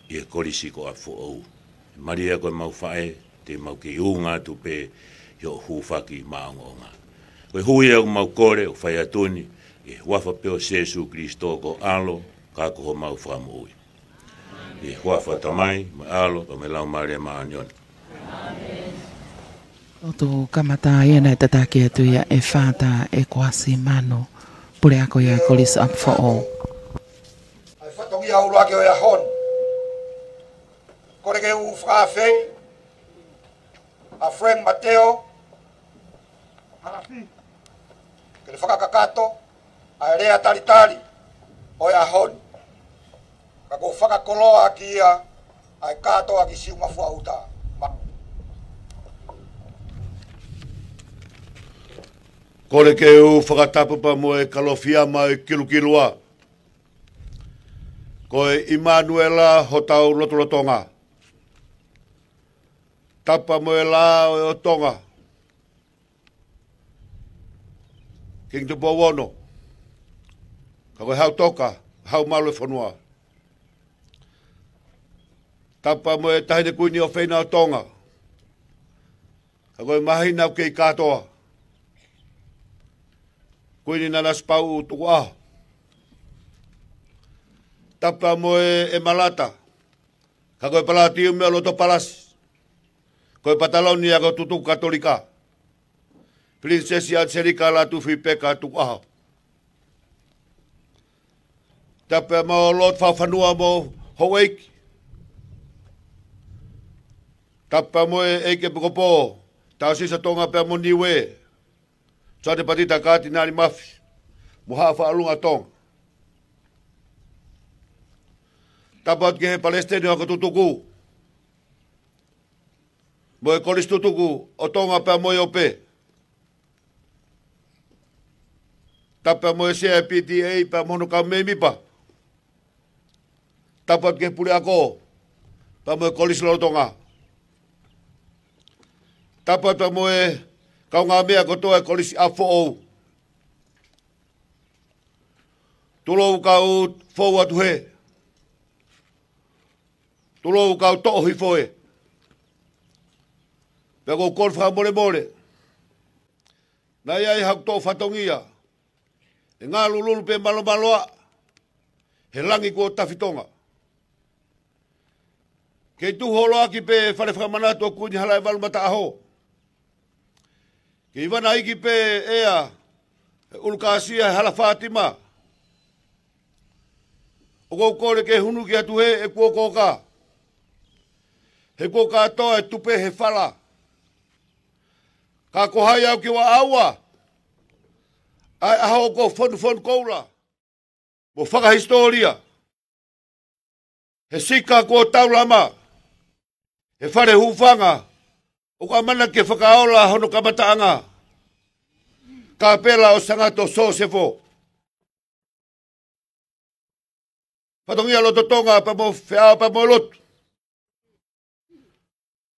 ʻi he Kolisi ko ʻa Foʻou. Malia ko e mau faʻē, Ke mau kei ʻunga atu pē ʻi hoʻo hūfaki maʻongoʻonga. Ko e hū ia ʻoku mau kole ʻo fai atu ni, ʻi he huafa pē ʻo Sēsū Kilisitō ko ho ʻAlo, ka ko homau Fakamoʻui. ʻI he huafa ʻo e Tamai, mo e ʻAlo, pea mo e Laumālie Māʻoniʻoni. ʻOku kamata ia naʻe tataki atu ia ʻe Fātā ʻEkuasi Manu, puleako ia ʻo e Kolisi ʻApifoʻou. ʻA e fatongia ʻuluaki ʻo e ʻaho ni. Kole ke u fakaafeʻi ʻa Frank Mateo Halafi ke ne fakakakato ʻa e lea talitali ʻo e ʻaho ni. Ka ʻoku ou fakakoloa ʻaki ia ʻa e kātoa ki Siʻungafua ʻUta. Ma- Kole ke u fakatapu pea mo e Kalofiama ʻo e Kilukilua. Ko e ʻImanuela hotau lotolotonga. Tapu pea mo e Lā ʻo e ʻOtonga, Kingi Tupou Ono, ka ko e Hau Toka, Hau Malu ʻo e fonua. Tapu pea mo e Taʻahine Kuini ʻofeina ʻo Tonga, ka ko e māhina ʻoku kei kātoa, Kuini Nanasipauʻu Tukuʻaho. Tapu pea mo e ʻEmalata, ka ko e Palatiume ʻo Lotopalasi, ko e Pataloni ʻa e Ako Tutuku Katolika, Pilinisesi ʻAtiselika Lātūfuipeka Tukuʻaho. Tapu pea mo Lord Fakafanua mo Houʻeiki. Tapu pea mo e ʻEiki ʻEpikopō, Tausisa Tonga pea mo Niue, Soane Patita Katinali Mafi, mo Haʻa Faʻalunga Tonga. Tapu atu ki he Palesiteni ʻo e Ako Tutuku, mo e Kolisi Tutuku ʻo Tonga pea mo e ʻOpe. Tapu pea mo e Sea ʻo e P T A pea mo hono kau mēmipa. Tapu atu ki he Puleako pea mo e Kolisi lolotonga. Tapu atu pea mo e kaungāmeʻa kotoa ʻo e Kolisi ʻApifoʻou. Tulou kau fou atu hē. Tulou kau toʻo hifo ē. Pea ʻoku ou kole fakamolemole, naʻe ʻi ai haku toʻo fatongia ʻe ngalululu pe malomaloa he langi kuo tafi tonga. Kei tuhu holoaki pē fale fakamanatu ʻo Kuini Halaevalu Mataʻaho. Kei vana iki pē ʻea he ʻulu kāsia he Hala Fātima. ʻOku ou kole ke hunuki atu hē ʻeku ʻokoʻoka, he kuo kātoa e tupe he fala. Ka ko hai au ke u ʻaʻau ʻa e ʻaho kuo fonufonu koula mo fakahisitōlia, he sika kuo taulama, he fale hūfanga ʻoku ʻamanaki ke fakaola hono kamataʻanga, Kapela ʻo Sangato Sosefo. Fatongia loto Tonga pea mo Feʻao pea mo e lotu.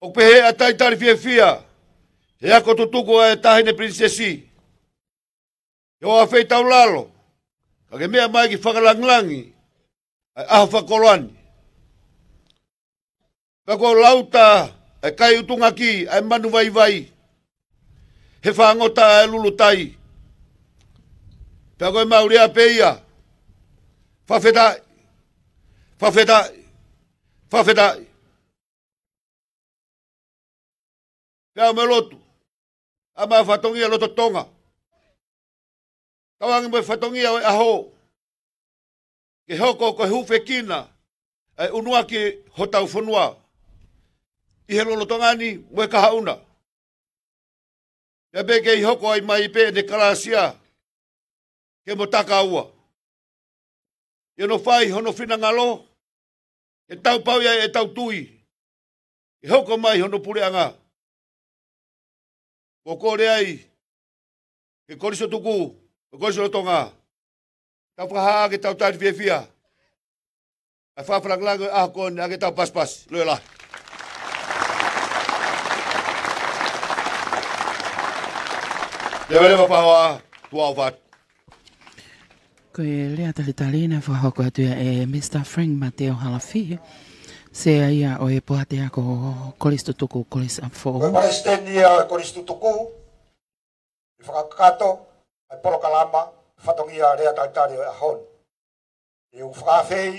ʻOku pehē ʻa e talitali fiefia he ako tutuku ʻa e Taʻahine Pilinisesi, ʻi hoʻo feitaulalo, ka ke meʻa mai ki fakalāngilangi ʻa e ʻaho fakakoloa ni. Pea ko e lauta ʻa e kai ʻutunga ki ʻa e manu vaivai, he fāngota ʻa e lulutai. Pea ko e maulea pē ia. Fakafetaʻi, fakafetaʻi, fakafetaʻi. Pea mo e lotu, ʻa e fatongia loto Tonga, tauange mo e fatongia ʻo e ʻaho, ke hoko ko e hūfekina ʻa e ʻunuaki hotau fonua ʻi he lolotonga ni mo e kahaʻu na. Pea pē kei hoko ai mai pē ʻene kalāsia ke mo takaua, ʻi hono fai hono finangalo, ke tau pau ia ʻetau tui ke hoko mai hono puleʻanga. Ko e kole ai ki he Kolisi Tutuku, ki he Kolisi Lolotonga, tau fakahā ke tau talitali fiefia ʻa e fakafakalāngilangi ʻo e ʻaho ko eni, ʻa ke tau pasipasi. Loela. Leveleva Pahoa, Tuʻa ʻOfa. Ko e lea talitali naʻe fakahoko atu ia ʻe Mister Frank Mateo Halafi, Sea ia ʻo e Poate Ako Kolisi Tutuku, Kolisi ʻApifoʻou. Ko e Palesiteni ia ʻo e Kolisi Tutuku, ʻi he fakakakato ʻa e polokalama fatongia lea talitali ʻo e ʻaho ni. ʻOku ou fakaafeʻi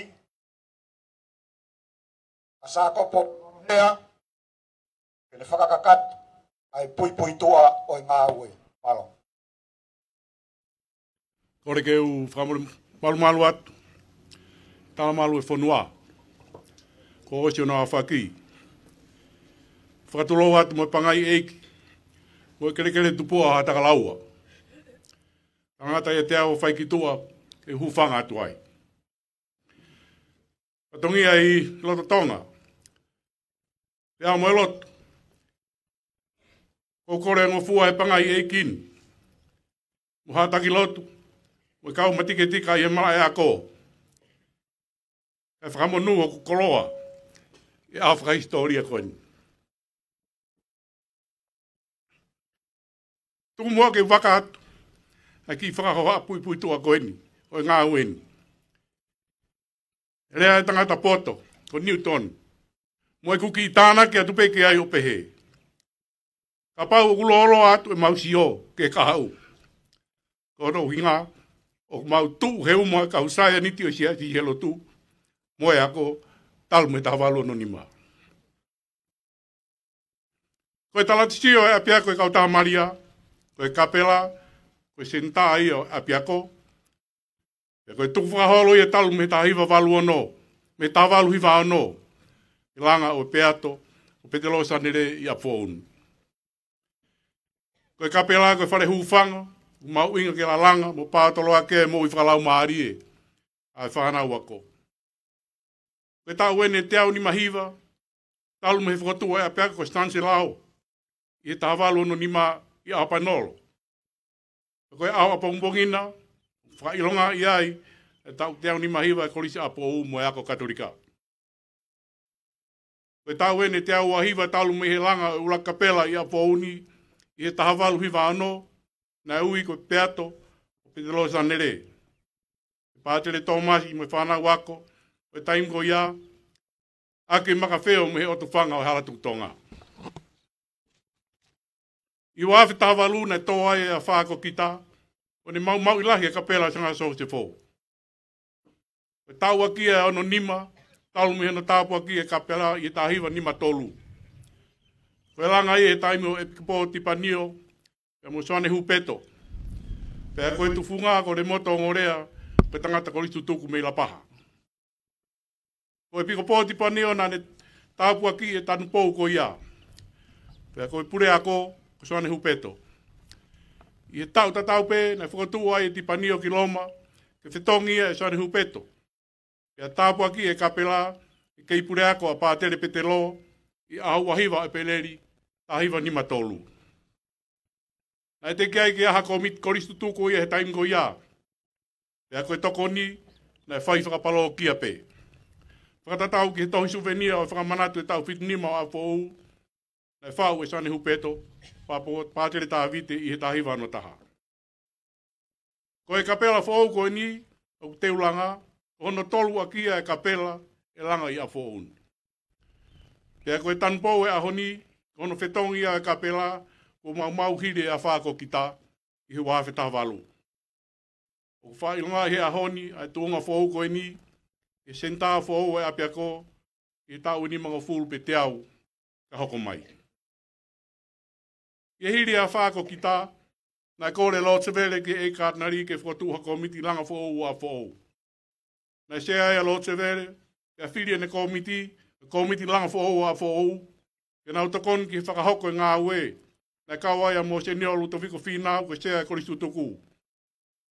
ʻa Sākopo Lea ke ne fakakakato ʻa e puipuituʻa ʻo e ngāue. Mālō. Kole ke u fakamole malumalu atu. Talamalu e fonua. Kuo ʻosi hono aofaki. Fakatulou atu mo e pangai ʻeiki, mo e kelekele tupuʻa ʻa Takalaua. Tangata ia te au fai ki tuʻa, ke hūfanga atu ai. Fatongia ʻi loto Tonga. Pea mo e lotu. ʻOku ou kole ngofua he pangai ʻeiki ni, mo e hataki lotu, mo e kau matiketika ʻi he malaʻe ako, ke fakamonū hoku koloa ʻi he ʻaho fakahisitōlia ko eni. Tuku muʻa ke u vaka atu ʻa e kiʻi fakahohaʻa puipuituʻa ko eni ʻo e ngāue ni. Lea e tangata poto ko Newton, mo ʻeku kiʻi tānaki atu pē ki ai ʻo pehē: Kapau ʻoku lōloa atu ʻemau sio ki he kahaʻu, ko hono ʻuhinga ʻoku mau tuʻu he uma e kau saianiti ʻo e siasi ʻi he lotu mo e ako, talu mei he taha valu ono nima. Ko e talatisi ʻo e ʻapiako ʻo e Kau Tamalia, ko e kapela ko e senitā ia ʻo e ʻapiako. Pea ko e tukufakaholo ia talu mei he taha hiva valu ono, mei he taha valu hiva ono, ʻi he langa ʻo e Peato ʻo Petelō Sanele ʻi ʻApifoʻou ni. Ko e kapela ko e fale hūfanga ʻoku mahuʻinga ke lalanga mo paotoloaki e moʻui fakalaumālie ʻa e fānau ako. Ko e taʻu eni ʻe teau nima hiva, talu mei he fokotuʻu ʻa e ʻapiako ko Stanselao ʻi he taha valu ono nima ʻi ʻAhopanolo. Ko e ʻaho ʻapongipongi na, fakaʻilongaʻi ai e taʻu teau nima hiva e Kolisi ʻApifoʻou mo e ako Katolika. Ko e taʻu eni ʻe teau ua hiva talu mei he langa ʻo e ʻuluaki kapela ʻi ʻApifoʻou ni ʻi he taha valu hiva ono, naʻe ui ko e Peato ʻo Petelō Sanele. Pātele Tōmasi mo e fānau ako ʻo e taimi ko ia, ʻaki e makafeo mei he ʻotu fanga ʻo e Hala Tuʻi Tonga. ʻI he ua afe taha valu naʻe tō ai e afā ko Kita, ʻo ne maumauʻi lahi e kapela Sanga Sosefo. Ko e taʻu ʻaki e ono nima, talu mei hono tāpuakiʻi e kapela ʻi he taha hiva nima tolu. Ko e langa ia he taimi ʻo e ʻEpikopō Tipanio, pea mo Soane Hupeto. Pea ko e tufunga ko Lemoto Ongolea, ko e tangata Kolisi Tutuku mei Lapaha. Ko e ʻEpikopō Tipanio naʻa ne tāpuakiʻi e tanupou ko ia. Pea ko e puleako ko Soane Hupeto. ʻI he taʻu tatau pē naʻe fokotuʻu ai e Tipanio ki Loma, ke fetongi ia ʻe Soane Hupeto. Pea tāpuakiʻi e kapela ʻe he kei puleako ʻa Pātele Petelō ʻi he ʻaho ua hiva ʻo ʻEpeleli, taha hiva nima tolu. Naʻe teʻeki ai ke ʻi ai ha kōmiti Kolisi Tutuku ia he taimi ko ia. Pea ko e tokoni naʻe fai fakapalōkia pē. Fakatatau ki he tohi suvenia ʻo e fakamanatu e taʻu fitu nima ʻo ʻApifoʻou, naʻe faʻu ʻe Soane Hupeto, Pāpo-, Pātele Tāvite ʻi he taha hiva ono taha. Ko e kapela foʻou ko eni ʻoku te u langa, ko hono tolu ʻaki ia e kapela ʻe langa ʻi ʻApifoʻou ni. Pea ko e tanupou e ʻaho ni, ko hono fetongi ia e kapela kuo maumau hili e afā ko Kita ʻi he ua afe taha valu. ʻOku fakaʻilongaʻi he ʻaho ni ʻa e tuʻunga foʻou ko eni ʻi he senitā foʻou ʻo e ʻapiako ʻi he taʻu ʻe nimangofulu pē teau ka hoko mai. ʻI he hili e afā ko Kita, naʻe kole ʻe Lord Sevele ki he ʻEiki Katinali ke fokotuʻu ha kōmiti langa foʻou ʻo ʻApifoʻou. Naʻe sea ia ʻe Lord Sevele, pea fili ʻene kōmiti, kōmiti langa foʻou ʻo ʻApifoʻou, ke nau tokoni ki he fakahoko e ngāue. Naʻe kau ai ʻa Mōseniō Lutofiko Fīnau ko e sea e Kolisi Tutuku.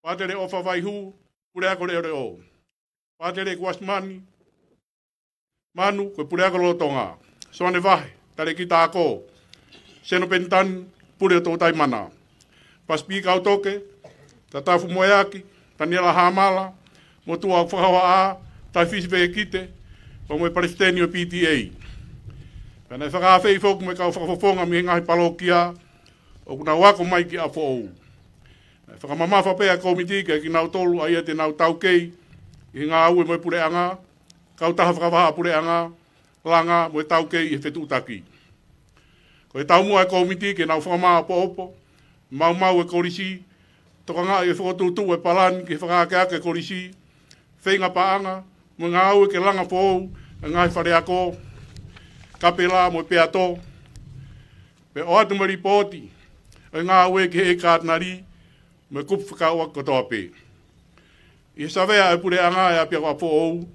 Pātele ʻOfa Vaihū, puleako leʻoleʻo. Pātele Kuasimani Manu, ko e puleako lolotonga. Soane Vahe, talēkita ako. Seno Penitani, pule ʻo Toutai Mana. Pasipika Utoke, Tatafu Moeaki, Taniela Hāmala, Motuʻa Fakahohaʻa, Taifisi Vekite, pea mo e palesiteni ʻo e P T A. Pea naʻe fakaafeʻi foki mo e kau fakafofonga mei he ngaahi palōkia ʻoku nau ako mai ki ʻApifoʻou. Naʻe fakamamafa pē ʻa e kōmiti kiate kinautolu ʻa ia te nau taukei ʻi he ngāue mo e puleʻanga, kautaha fakavahaʻapuleʻanga, langa mo e taukei ʻi he fetuʻutaki. Ko e taumuʻa e kōmiti ke nau fakamāʻopoʻopo maumau e kolisi, tokangaʻi e fokotuʻutuʻu e palani ke fakaakeake e kolisi, feinga paʻanga mo e ngāue ke langa foʻou e ngaahi faleako, kapela mo e peato, pea ʻoatu mo e lipooti e ngāue ki he ʻEiki Katinali mo e kupu fekauʻaki kotoa pē. ʻI he savea e puleʻanga e ʻapiako ʻApifoʻou,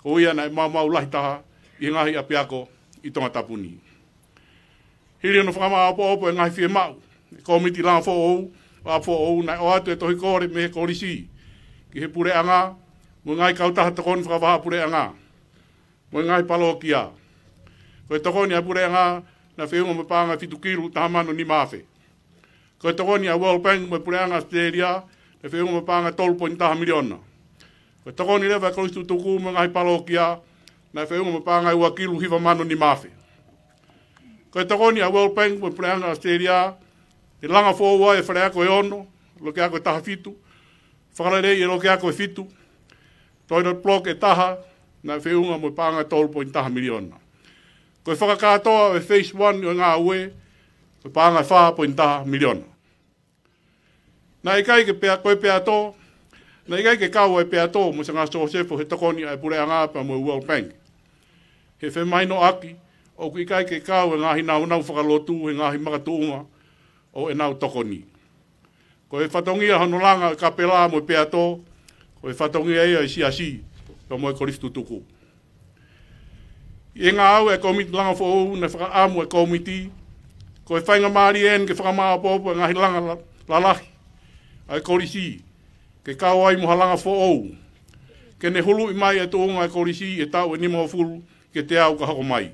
ko ia naʻe maumau lahi taha ʻi he ngaahi ʻapiako ʻi Tongatapu ni. Hili hono fakamāʻopoʻopo e ngaahi fiemaʻu e kōmiti langa foʻou ʻo ʻApifoʻou, naʻe ʻoatu e tohi kole mei he kolisi ki he puleʻanga mo e ngaahi kautaha tokoni fakavahaʻapuleʻanga mo e ngaahi palokia. Ko e tokoni ʻa e puleʻanga naʻe feʻunga mo e paʻanga fitu kilu taha mano nima afe. Ko e tokoni ʻa e World Bank mo e puleʻanga ʻAositelēlia naʻe feʻunga mo e paʻanga tolu poini taha miliona. Ko e tokoni leva e kolisi tutuku mo e ngaahi palokia naʻe feʻunga mo e paʻanga ua kilu hiva mano nima afe. Ko e tokoni ʻa e World Bank mo e puleʻanga ʻAositelēlia, ʻe langa foʻou ai e faleako ʻe ono, lokiako ʻe taha fitu, fakaleleiʻi e lokiako ʻe fitu, toilet block ʻe taha, naʻe feʻunga mo e paʻanga tolu poini taha miliona. Ko e fakakātoa ʻo e phase one ʻo e ngāue, ko e paʻanga fā poini taha miliona. Naʻe ʻikai ke pea, ko e peato, naʻe ʻikai ke kau e peato mo Sanga Sosefo he tokoni ʻa e puleʻanga pea mo e World Bank. He femahinoʻaki ʻoku ʻikai ke kau e ngaahi nāunau fakalotu he ngaahi makatuʻunga ʻo ʻenau tokoni. Ko e fatongia hono langa e kapela mo e peato, ko e fatongia ia e siasi pea mo e kolisi tutuku. ʻI he ngāue e kōmiti langa foʻou, naʻe fakaʻamu e kōmiti, ko e faingamālie eni ke fakamāʻopoʻopo e ngaahi langa la-, lalahi ʻa e kolisi, ke kau ai mo ha langa foʻou, ke ne huluʻi mai e tuʻunga e kolisi ʻi he taʻu ʻe nimangofulu ki he teau ka hoko mai.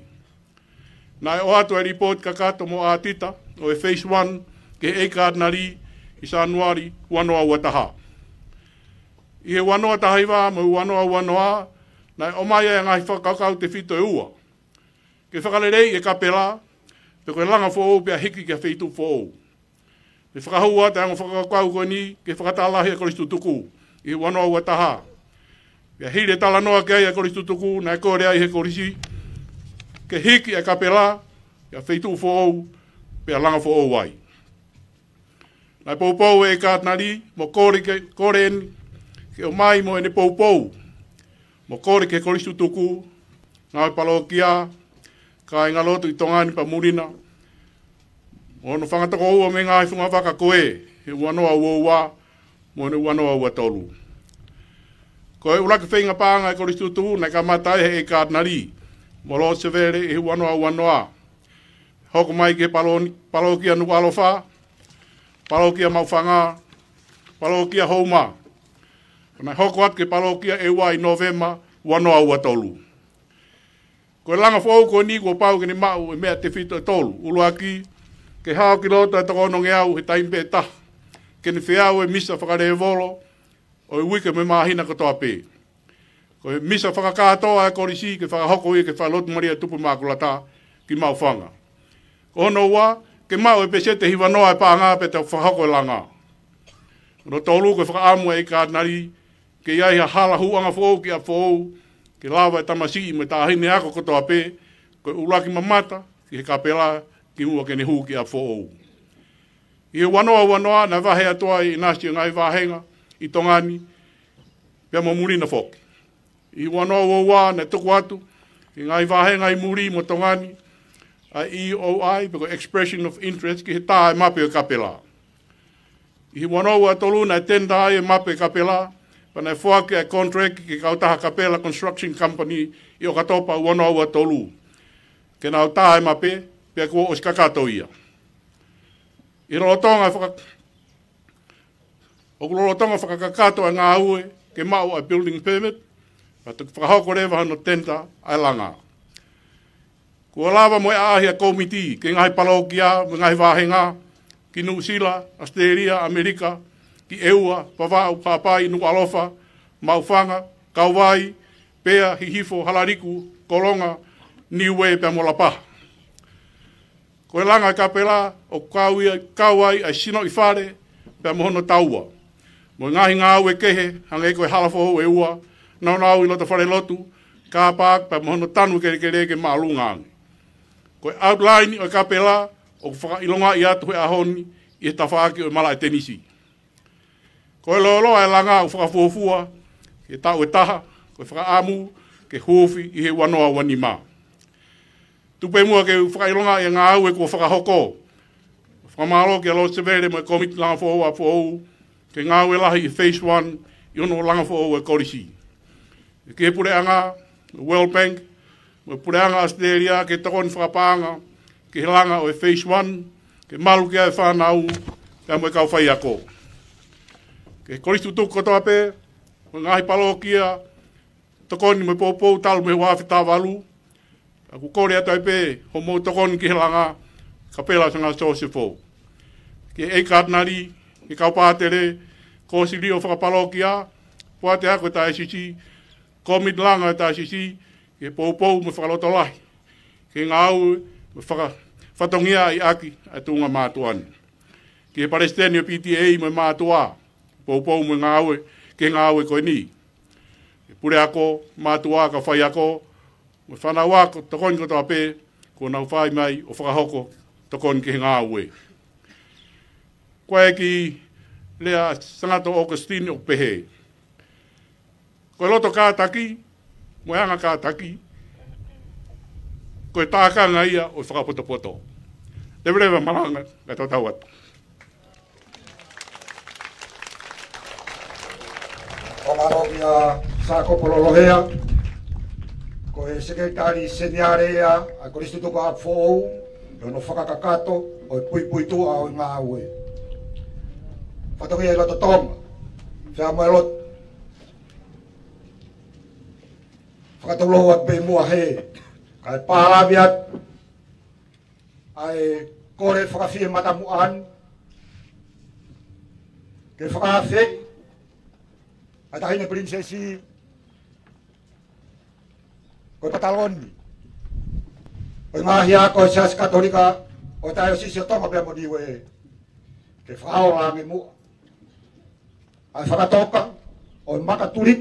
Naʻe ʻoatu e lipooti kakato mo ʻātita ʻo e phase one ki he ʻEiki Katinali ʻi Sānuali ua noa ua taha. ʻI he ua noa taha hiva mo e ua noa ua noa, naʻe ʻomai ai e ngaahi fakakaukau tefito ʻe ua. Ke fakaleleiʻi e kapela, pe ko e langa foʻou pea hiki ki ha feituʻu foʻou. Naʻe fakahū atu e ongo fakakaukau ko eni ki he fakataha lahi e kolisi tutuku ʻi he ua noa ua taha. Pea hili e talanoa ki ai e kolisi tutuku, naʻe kole ai he kolisi ke hiki e kapela ki ha feituʻu foʻou, pea langa foʻou ai. Naʻe poupou e Katinali mo kole ke, kole eni ke ʻomai mo ʻene poupou, mo kole ki he kolisi tutuku, ngāue palokia, kāingalotu ʻi Tonga ni pea muli na, mo hono fanga tokoua mei he ngaahi fungavaka ko ē, he ua noa ua ua mo e ua noa ua tolu. Ko e ʻuluaki feinga paʻanga e kolisi tutuku naʻe kamata ai he ʻEiki Katinali mo Lord Sevele ʻi he ua noa ua noa. Hoko mai ki he palo-, palokia Nukuʻalofa, palokia Maʻufanga, palokia Houma. Naʻe hoko atu ki he palokia ʻEua ʻi Nōvema ua noa ua tolu. Ko e langa foʻou ko eni kuo pau ke ne maʻu e meʻa tefito ʻe tolu. ʻUluaki, ke hao ki loto e toko onongeau he taimi pē ʻe taha, ke ne feau e misa fakalēvolo ʻo e uike mo e māhina kotoa pē. Ko e misa fakakātoa e kolisi ke fakahoko ia ki he Falelotu Malia Tupu ʻo e ʻImaakulata ki Maʻufanga. Ko hono ua, ke maʻu e peseti ʻe hiva noa e paʻanga pea toki fakahoko e langa. Hono tolu, ko e fakaʻamu e ʻEiki Katinali ke ʻi ai ha hala hūʻanga foʻou ki ʻApifoʻou, ke lava e tamasiʻi mo e taʻahine ako kotoa pē, ko e ʻuluaki mamata ki he kapela kimuʻa ke ne hū ki ʻApifoʻou. ʻI he ua noa ua noa, naʻe vahe atu ai e ʻinasi ʻo e ngaahi vāhenga ʻi Tonga ni, pea mo muli na foki. ʻI he ua noa ua ua, naʻe tuku atu ki he ngaahi vāhenga ʻi muli mo Tonga ni ʻa e E O I, pe ko e Expression of Interest, ki he tā e mape ʻo e kapela. ʻI he ua noa ua tolu, naʻe tender ai e mape ʻo e kapela, pea naʻe foaki e contract ki he kautaha Kapela Construction Company ʻi ʻOkatopa ua noa ua tolu, ke nau tā e mape, pea kuo ʻosi kakato ia. ʻI he lolotonga faka-, ʻoku lolotonga fakakakato e ngāue ke maʻu e building permit, pea toki fakahoko leva hono tender ʻa e langa. Kuo lava mo e ʻaʻahi ʻa e kōmiti ki he ngaahi palokia mo e ngaahi vāhenga, ki Nuʻusila, ʻAositelēlia, ʻAmelika, ki ʻEua, Vavaʻu, Haʻapai, Nukuʻalofa, Maʻufanga, Kauvai, Pea, Hihifo, Halaliku, Kolonga, Niue pea mo Lapaha. Ko e langa e kapela ʻoku kau ia, kau ai ʻa e sinoʻi fale pea mo hono taua, mo e ngaahi ngāue kehe, hangē ko e hala foʻou ʻe ua, naunau ʻi loto falelotu, car park pea mo hono tanu kelekele ke māʻolunga ange. Ko e outline ʻo e kapela ʻoku fakaʻilongaʻi atu he ʻaho ni ʻi he tafaʻaki ʻo e malaʻe tenisi. Ko e lōloa e langa ʻoku fakafuofua ki he taʻu ʻe taha, ko e fakaʻamu ke huufi ʻi he ua noa ua nima. Tuku pē muʻa ke u fakaʻilongaʻi e ngāue kuo fakahoko. Fakamālō kia Lord Sevele mo e Kōmiti Langa Foʻou ʻa Foʻou, ki he ngāue lahi ʻi he phase one ʻi hono langa foʻou e kolisi. Ki he puleʻanga, World Bank, mo e puleʻanga ʻAositelēlia ki he tokoni fakapaʻanga ki he langa ʻo e phase one, ke malu ki ai e fānau, pea mo e kau faiako. Ki he kolisi tutuku kotoa pē, mo e ngaahi palōkia, tokoni mo e poupou talu mei he ua afe taha valu, ʻoku kole atu ai pē hoʻomou tokoni ki he langa kapela Sanga Sosefo. Ki he ʻEiki Katinali, ki he kau pātele, kōsilio fakapalōkia, poate ako ʻo e taʻasisi, kōmiti langa ʻo e taʻasisi, ki he poupou mo e fakalotolahi ki he ngāue mo e faka-, fatongia ʻaki ʻa e tuʻunga mātuʻa ni. Ki he palesiteni ʻo e P T A mo e mātuʻa, poupou mo e ngāue ki he ngāue ko eni. Ki he puleako, mātuʻa, kau faiako, mo e fānau ako, tokoni kotoa pē kuo nau fai mai ʻo fakahoko tokoni ki he ngāue. Ko e kiʻi lea ʻa Sangato Augustine ʻoku pehē: Ko e loto kātaki mo e anga kātaki, ko e tākanga ia ʻo e fakapotopoto. Leveleva malanga, kae tau tau atu. Fakamālō kia Sākopo Lolohea, ko e Sekelitali Seniale ia ʻa e Kolisi Tutuku ʻa Foʻou, ʻi hono fakakakato ʻo e puipuituʻa ʻo e ngāue. Fatongia ʻi loto Tonga, fea mo e loto. Fakatulou atu pē muʻa he, kae pālavi atu ʻa e kole fakafiematamuʻa ni ke fakaafeʻi ʻa e Taʻahine Pilinisesi ko e pataloni ʻo e ngaahi ako ʻo e Siasi Katolika ʻo e Taiosisi ʻo Tonga pea mo Niue, ke fakaola ange muʻa ʻa e fakatoka ʻo e makatuli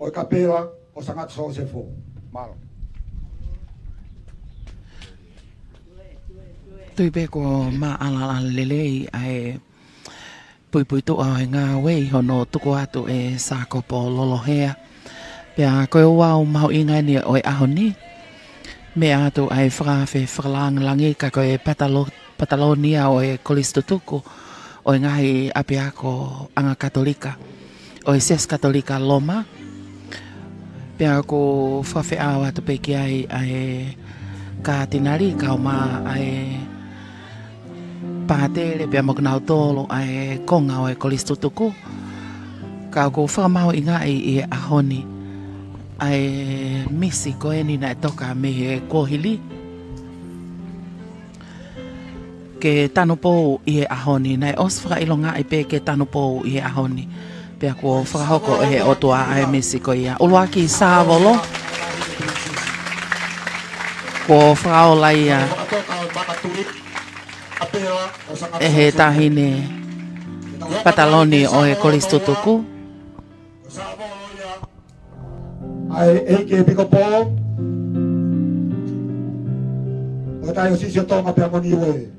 ʻo e kapela ʻo Sanga Sosefo. Mālō. Tui pē kuo maʻalaʻala lelei ʻa e puipuituʻa ʻo e ngāue ʻi hono tuku atu ʻe Sākopo Lolohea. Pea ko e ouau mahuʻinga eni ʻo e ʻaho ni, meʻa atu ʻa e fakaafe fakalāngilangi ka ko e patalo-, pataloni ia ʻo e Kolisi Tutuku ʻo e ngaahi ʻapiako anga Katolika ʻo e Siasi Katolika Loma. Pea ʻoku fakafeʻao atu pē ki ai ʻa e Katinali, kaeʻumaʻā ʻa e pātele pea mo kinautolu ʻa e konga ʻo e Kolisi Tutuku. Ka ʻoku fakamahuʻingaʻi ʻi he ʻaho ni ʻa e misi ko eni naʻe toka mei he kuohili ke tanupou ʻi he ʻaho ni, naʻe ʻosi fakaʻilongaʻi pē ke tanupou ʻi he ʻaho ni. Pea kuo fakahoko ʻe he ʻOtua ʻa e misi ko ia. ʻUluaki Sāvolo, kuo fakaola ia ʻe he Taʻahine Pataloni ʻo e Kolisi Tutuku. ʻA e ʻEiki ʻEpikopō ʻo e Taiosisi ʻo Tonga pea mo Niue.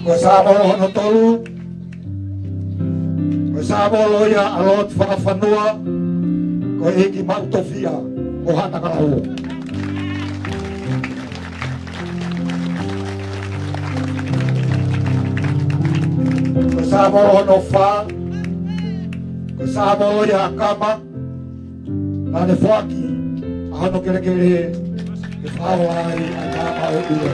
Ko Sāvolo hono tolu, ko Sāvolo ia ʻa Lord Fakafanua, ko e ʻEiki Maʻu Tofiʻa ʻo Haʻatakalaua. Ko Sāvolo hono fā, ko Sāvolo ia ʻa Kama, naʻa ne foaki ʻa hono kelekele ke fakaola ai ʻa e Tama ʻo ʻIlo.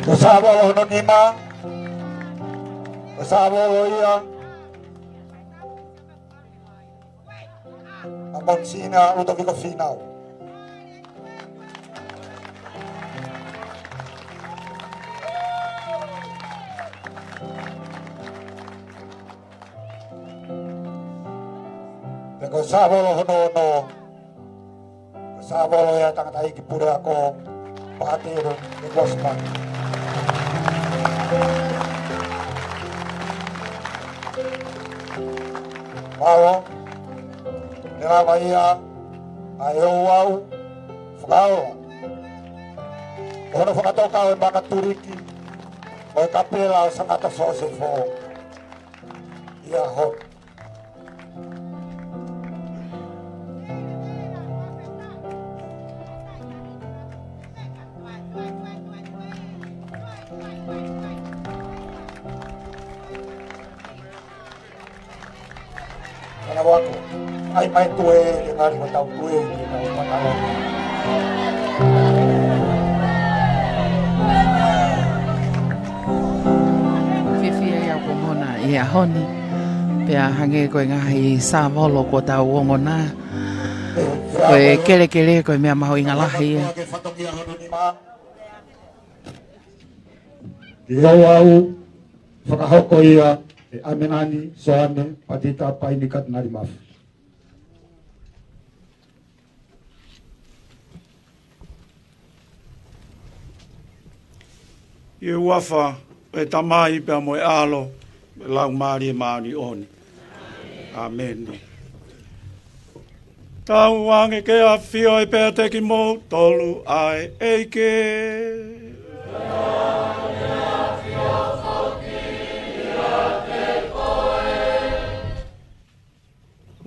Ko Sāvolo hono nima, ko Sāvolo ia ʻa Monsina Lutoviko Fīnau. Ko Sāvolo hono ono, ko Sāvolo ʻa e tangataʻeiki puleako, Pātele Nikuasi Manu. Mālō, ne lava ia ʻa e ouau fakaola ʻo hono fakatoka ʻo e makatuliki ʻo e Kapela ʻo Sangata Sosefo ʻi he ʻaho ni. Kana wako, ʻai mai tue, ʻe ngali ko tau tue, ke tau manawa. Fiefia ia ʻoku mou ʻi he ʻaho ni, pea hangē ko e ngaahi Sāvolo kuo tau ongona, ko e kelekele, ko e meʻa mahuʻinga lahi ia. Ki he ouau, fakahoko ia ʻe ʻAmelani Soane Patita Paini Katinali Mafi. ʻI he huafa ʻo e Tamai pea mo e ʻAlo, mo e Laumālie Māʻoniʻoni. ʻĀmeni. Tauange ke ʻafio ai pē ʻiate kimoutolu ʻa e ʻEiki.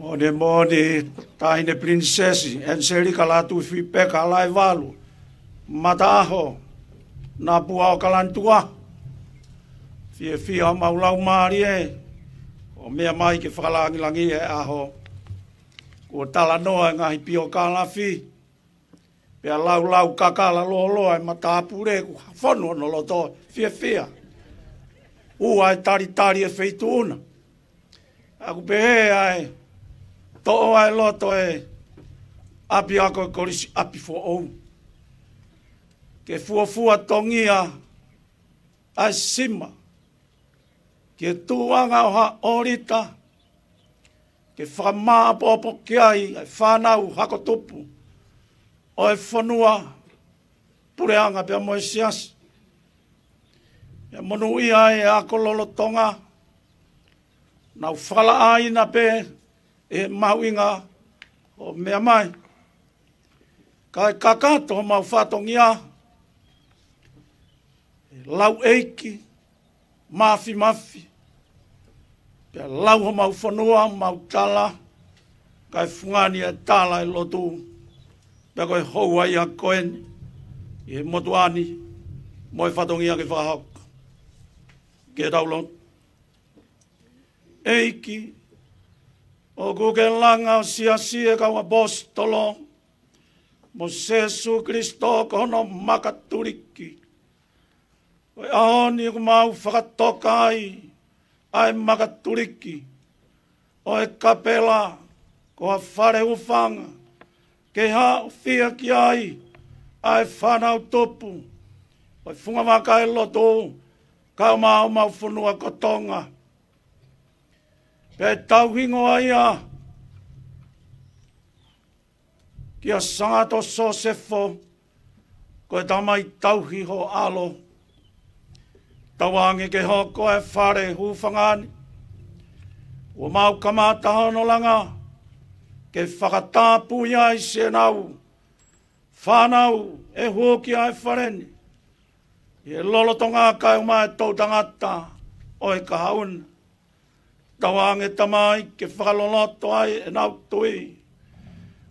Moʻoni moʻoni, Taʻahine Pilinisesi ʻEniselika Lātūfuipeka Laevalu Mataʻaho, Napua ʻAokalani Tuʻa. Fiefia homau laumālie ʻo meʻa mai ke fakalāngilangiʻi e ʻaho. Kuo talanoa e ngaahi piokālafi, pea laulau kakala lōloa e matāpule, kuo fonu hono loto fiefia. ʻOua ʻe talitali e feituʻu na. ʻOku pehē ʻa e toʻo ʻa e loto e ʻapiako e Kolisi ʻApifoʻou, ke fuofua tongia ʻa e sima ki he tuʻuʻanga ʻo ha ʻōlita, ke fakamāʻopoʻopo ki ai ʻa e fānau hako tupu ʻo e fonua, puleʻanga pea mo e siasi. ʻE monūʻia ai e ako lolotonga, nau fakalaʻāina pē ʻe he mahuʻinga ʻo e meʻa mai. Kae kakato homau fatongia, ʻe lauʻeiki, māfimafi, pea lau homau fonua, mau tala, kae fungani e tala e lotu, pea ko e houa ia ko eni ʻi he motuʻa ni, mo e fatongia ke fakahoko. Ke tau lotu. ʻEiki, ʻoku ke langa ʻo siasi e kau ʻaposetolo, mo Sēsū Kilisitō ko hono makatuliki. Ko e ʻaho ni ʻoku mau fakatoka ai ʻa e makatuliki ʻo e Kapela ko ha fale hūfanga, ke haʻofia ki ai ʻa e fānau tupu ʻo e fungavaka e lotu, kae ʻumaʻā homau fonua ko Tonga. Pea ʻe tauhingoa ia kia Sangata Sosefo, ko e Tamai tauhi ho ʻAlo. Tauange ke hoko e fale hūfanga ni, ʻo mau kamata hono langa, ke fakatapui ai siʻenau fānau ʻe hū ki ai e fale ni, ʻi he lolotonga kae ʻumaʻā e toʻutangata ʻo e kahaʻu na. Tauange Tamai ke fakaloloto ai ʻenau tui,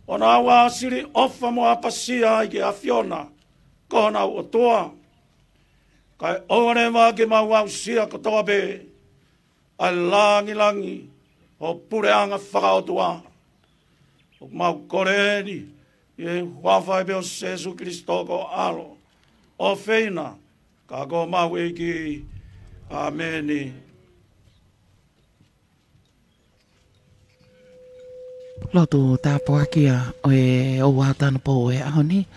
ʻo nau ʻāsili ʻofa mo ʻapasia ai ki he ʻAfiona ko honau ʻOtua. Kae ʻoua leva ke mau aʻusia kotoa pē ʻa e lāngilangi ʻo e puleʻanga fakaʻotua. ʻOku mau kole eni ʻi he huafa pē ʻo Sēsū Kilisitō ko ho ʻAlo ʻofeina, ka ko homau ʻEiki. ʻĀmeni. Lotu tāpuakiʻi ʻo e ouau tanupou ʻo e ʻaho ni,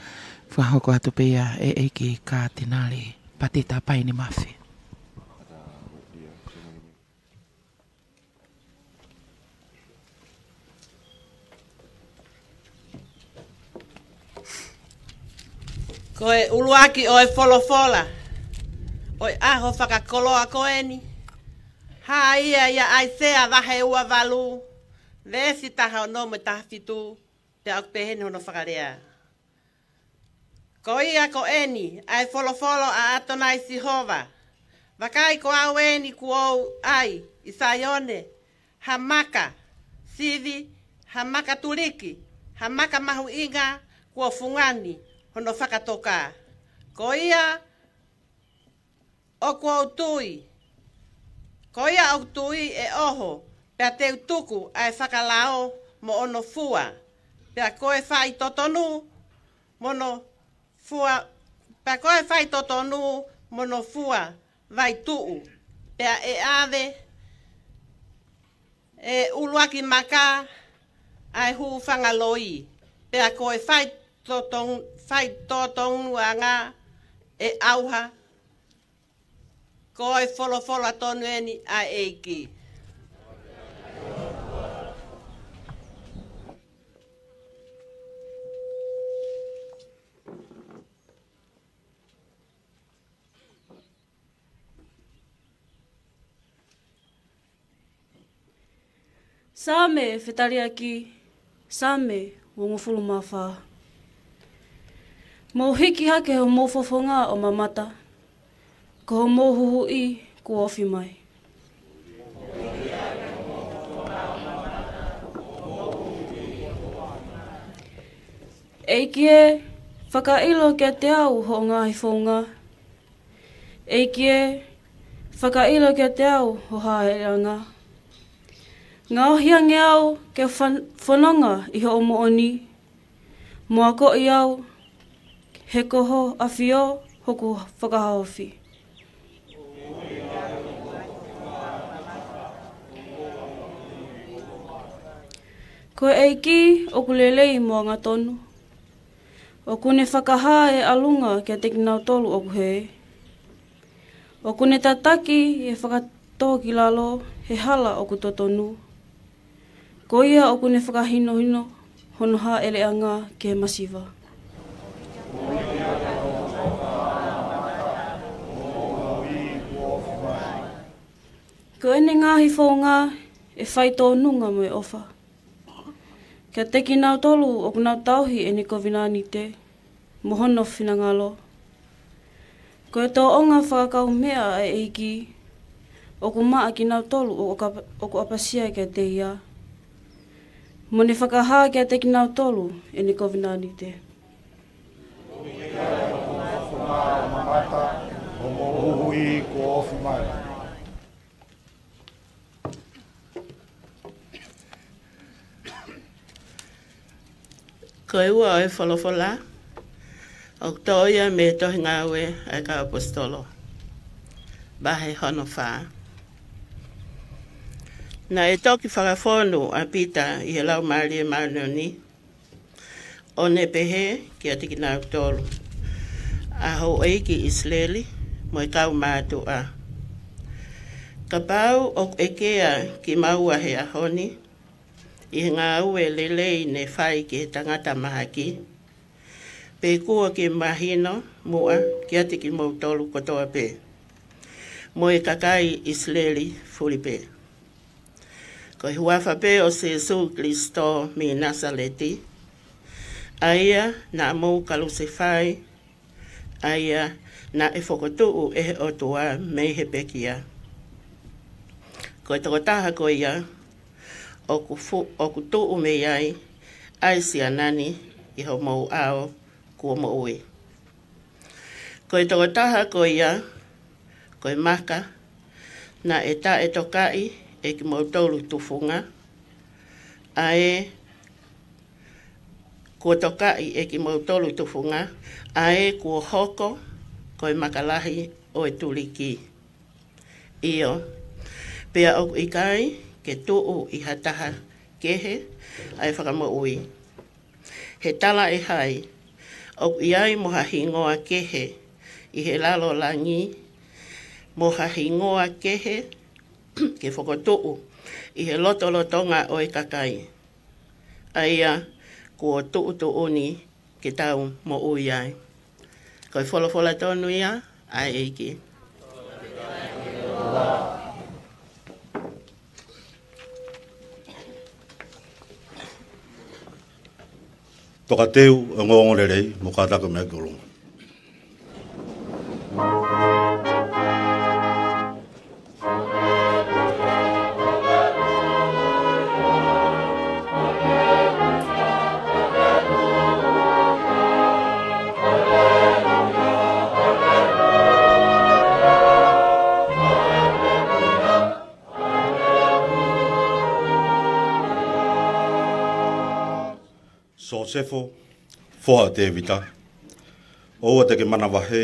fakahoko atu pē ia ʻe he ʻEiki Katinali Patita Paini Mafi. Ko e ʻuluaki ʻo e folofola ʻo e ʻaho fakakoloa ko eni, hā ia ʻia ʻAisea vahe ua valu, veesi taha ono mo e taha fitu, pea ʻoku pehē ni hono fakalea. Ko ia ko eni ʻa e folofola ʻa ʻAtonai Sihova: Vakai, ko au eni kuo u ʻai ʻi Saione ha maka sivi, ha maka tuliki, ha maka mahuʻinga kuo fungani hono fakatoka. Ko ia ʻoku ou tui, ko ia ʻoku ou tui ʻe ʻoho, pea te u tuku ʻa e fakalao mo hono fua, pea ko e faitotonu mo hono fua, pea ko e faitotonu mo hono fua vaituʻu, pea ʻe ʻave ʻe he ʻuluaki maka ʻa e hūfanga loi, pea ko e faitotonu, faitotonuʻanga ʻe ʻauha. Ko e folofola tonu eni ʻa e ʻEiki. Saame fetaliaki, Saame uongofulu mā fā. Mou hiki hake homou fofonga ʻo mamata, ko homou huhuʻi kuo ofi mai. ʻEiki ē, fakaʻilo kiate au hoʻo ngaahi founga. ʻEiki ē, fakaʻilo kiate au ho haʻeleʻanga. Ngaohi ange au ke fan-, fononga ʻi hoʻo moʻoni, mo akoʻi au, he ko ho ʻafio hoku fakahaofi. Ko e ʻEiki ʻoku lelei mo angatonu. ʻOku ne fakahā ʻa e ʻalunga kiate kinautolu ʻoku hē. ʻOku ne tataki ʻa e fakatōkilalo he hala ʻoku totonu. Ko ia ʻoku ne fakahinohino hono haʻeleʻanga ki he masiva. Ko ʻene ngaahi founga ʻe faitōnunga mo e ʻofa kiate kinautolu ʻoku nau tauhi ʻene kovinānite mo hono finangalo. Ko e tōʻonga fakakaumeʻa ʻa e ʻEiki ʻoku maʻa kinautolu ʻoku ʻapa-, ʻoku ʻapasia kiate ia, mo ne fakahā kiate kinautolu ʻene kovinānite. Ko e ua ʻo e folofola, ʻoku toʻo ia mei he tohi Ngāue ʻa e Kau ʻAposetolo, vahe hono fā. Naʻe toki fakafonu ʻa Pita ʻi he Laumālie Māʻoniʻoni, ʻo ne pehē kiate kinautolu, ʻA houʻeiki ʻIsileli mo e kau mātuʻa, kapau ʻoku ʻekea kimaua he ʻaho ni ʻi he ngāue lelei ne fai ki he tangata mahaki, pea kuo ke mahino muʻa kiate kimoutolu kotoa pē, mo e kakai ʻIsileli fulipē, ko e huafa pē ʻo Sīsū Kilisito mei Nāsaleti, ʻa ia naʻa mou kalusefai, ʻa ia naʻe fokotuʻu ʻe he ʻOtua mei he pekia. Ko e tokotaha ko ia ʻoku fu-, ʻoku tuʻu mei ai ʻa e siana ni ʻi homou ʻao kuo moʻui. Ko e tokotaha ko ia, ko e maka naʻe taʻetokaʻi ʻe kimoutolu tufunga, ʻa ē kuo tokaʻi ʻe kimoutolu tufunga, ʻa ē kuo hoko ko e maka lahi ʻo e tuliki. ʻIo, pea ʻoku ʻikai ke tuʻu ʻi ha taha kehe ʻa e fakamoʻui. He talaʻehai ʻoku ʻi ai mo ha hingoa kehe ʻi he lalo langi, mo ha hingoa kehe ke fokotuʻu ʻi he lotolotonga ʻo e kakai, ʻa ia kuo tuʻutuʻuni ke tau moʻui ai. Ko e folofola tonu ia ʻa e ʻEiki. Tokateu ʻa e ongoongolelei mo kātaki mai ki ʻolunga. Sosefo, foha ʻo Tevita, ʻoua te ke manavahē,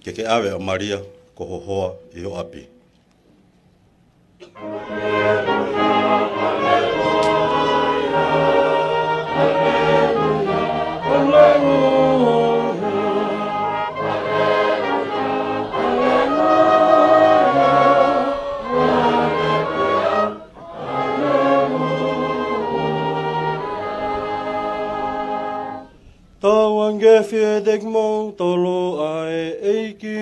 ke ke ʻave ʻa Malia ko ho hoa ʻi ho ʻapi. Tau ange fiefia kimoutolu ʻa e ʻEiki.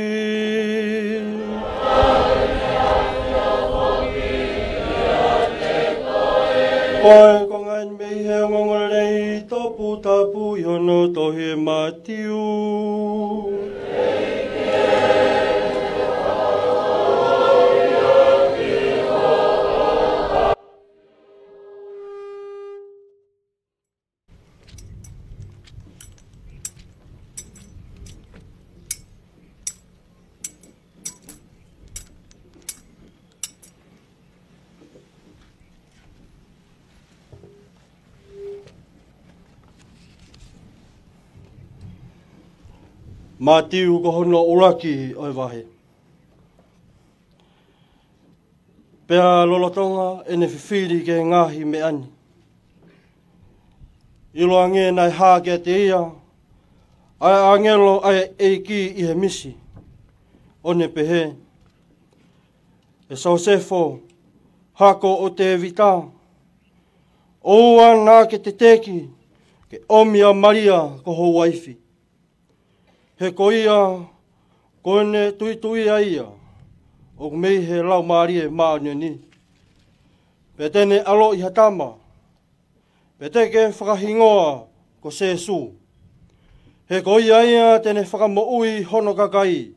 Ko e konga eni mei he ongoongolelei toputapu ʻi hono tohi ʻe Mātiu. Mātiu ko hono ʻuluaki ʻo e vahe. Pea lolotonga ʻene fifili ki he ngaahi meʻa ni, ʻiloange naʻe hā kiate ia ʻa e ʻāngelo ʻa e ʻEiki ʻi he misi, ʻo ne pehē, ʻE Sosefo, hako ʻo Tevita, ʻoua naʻa ke teteki ke ʻomi ʻa Malia ko ho uaifi. He ko ia kuo ne tuʻituʻia ia ʻoku mei he Laumālie Māʻoniʻoni. Pea te ne ʻaloʻi ha tama, pea te ke fakahingoa ko Sēsū. He ko ia ia te ne fakamoʻui hono kakai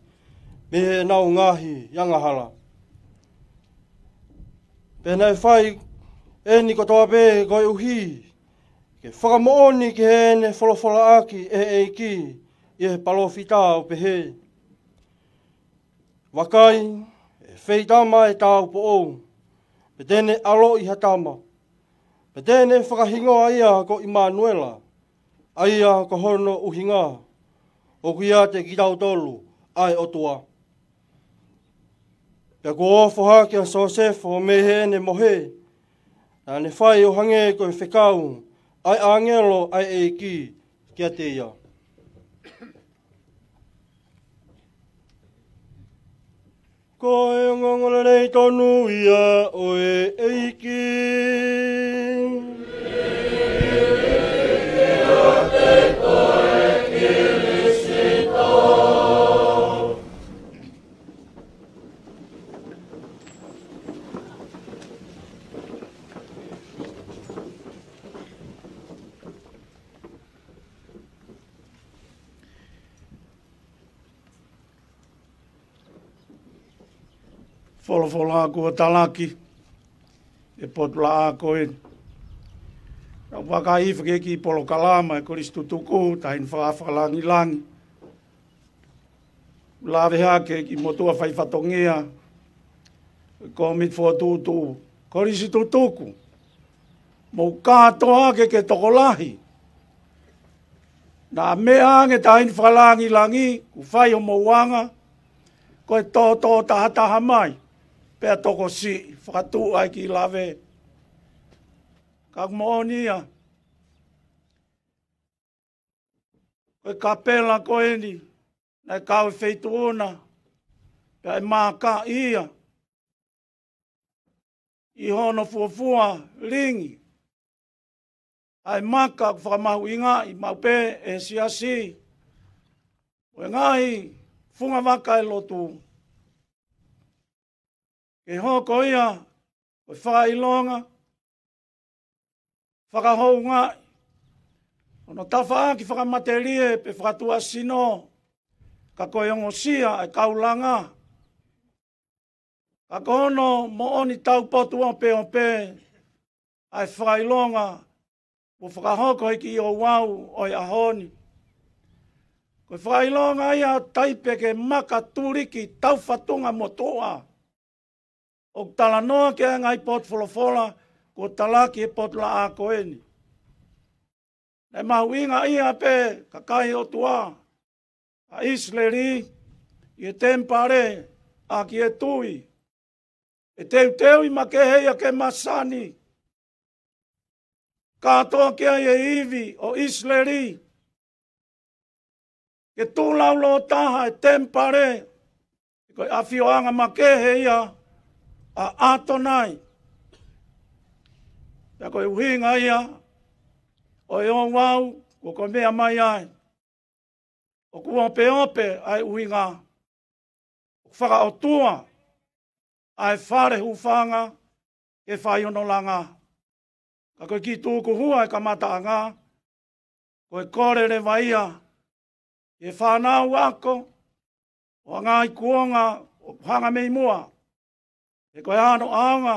mei heʻenau ngaahi angahala. Pea naʻe fai eni kotoa pē koeʻuhi ke fakamoʻoni ki heʻene folofolaʻaki ʻe he ʻEiki ʻi he palōfita ʻo pehē, Vakai, ʻe feitama ʻa e tāupoʻou, pea te ne ʻaloʻi ha tama, pea te ne fakahingoa ia ko ʻImanuela, ʻa ia ko hono ʻuhinga, ʻOku ʻiate kitautolu ʻa e ʻOtua. Pea kuo ofo hake ʻa Sosefo mei heʻene mohe, naʻa ne fai ʻo hangē ko e fekau ʻa e ʻāngelo ʻa e ʻEiki kiate ia. Ko e ongoongolelei tonu ia ʻo e ʻEiki. Folofola kuo talaki ʻe he potulaʻā ko eni. Ka u vakai hifo ki he kiʻi polokalama ʻa e Kolisi Tutuku, Taʻahine Fakalangilangi. Lave hake ki he motuʻa faifatongia ʻo e Kōmiti Fokotuʻutuʻu Kolisi Tutuku, mou kātoa hake ke tokolahi. Naʻa meʻa ange Taʻahine Fakalangilangi, kuo fai homou anga, ko e tōtōtahataha mai, pea tokosiʻi, fakatuʻu ai ki lave. Ka ʻoku moʻoni ia, ko e kapela ko eni, naʻe kau e feituʻu na, pea ʻe maaka ia ʻi hono fuofua lingi ʻa e maka ʻoku fakamahuʻingaʻi maʻu pē ʻe he siasi. ʻo e ngaahi fungavaka ʻo e lotu, ke hoko ia ko e fakaʻilonga fakahoungaʻi hono tafaʻaki fakamatelie pe fakatuʻasino, ka ko e ongosia ʻa e kau langa, ka ko hono moʻoni taupotu opeope ʻa e fakaʻilonga kuo fakahoko ʻe he kiʻi ouau ʻo e ʻaho ni. Ko e fakaʻilonga ia ʻo e taipe ke makatuliki taufatunga motuʻa ʻoku talanoa ki ai e ngaahi potu folofola kuo talaki ʻe he potu laʻā ko eni. Naʻe mahuʻingaʻia pē kakai ʻOtua ʻa ʻIsileli ʻi he temipale ʻaki e tui, ʻe teuteuʻi makehe ia ke masani, kātoa ki ai e ivi ʻo ʻIsileli, ke tuʻu laulōtaha e temipale, ko e ʻafioʻanga makehe ia ʻa ʻAtonai. Pea ko e ʻuhinga ia ʻo e ouau kuo ke meʻa mai ai, ʻoku opeope ʻa e ʻuhinga, ʻoku fakaʻotua ʻa e fale hūfanga ke fai hono langa. Ka ko e kiʻi tukuhua ʻo e kamataʻanga, ko e kole leva ia ʻe he fānau ako ʻo e ngaahi kuonga ʻoku hanga mei muʻa, he ko e ʻaonga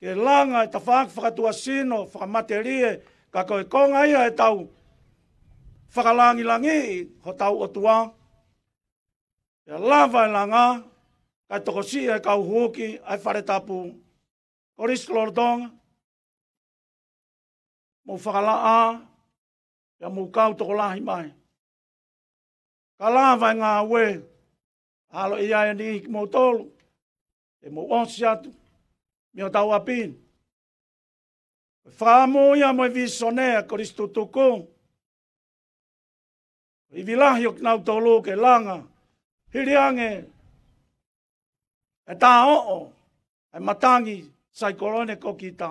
ke langa e tafaʻaki fakatuʻasino fakamatelie, ka ko e konga ia ʻetau fakalangilangiʻi hotau ʻOtua. Pea lava e langa, kae tokosiʻi ʻe he kau huki ʻa e fale tapu. Kolisi lolotonga, mou fakalaʻā, pea mou kau tokolahi mai. Ka lava e ngāue, ʻalu ʻi ai ʻa e niʻihi kimoutolu, ʻe mou ʻosi atu mei hotau ʻapi ni. Ko e fakaʻamu ia mo e vīsone ʻa Kolisi Tutuku, ʻo e ivi lahi ʻo kinautolu ke langa, hili ange e taʻoʻo ʻa e matangi saikolone ko kita.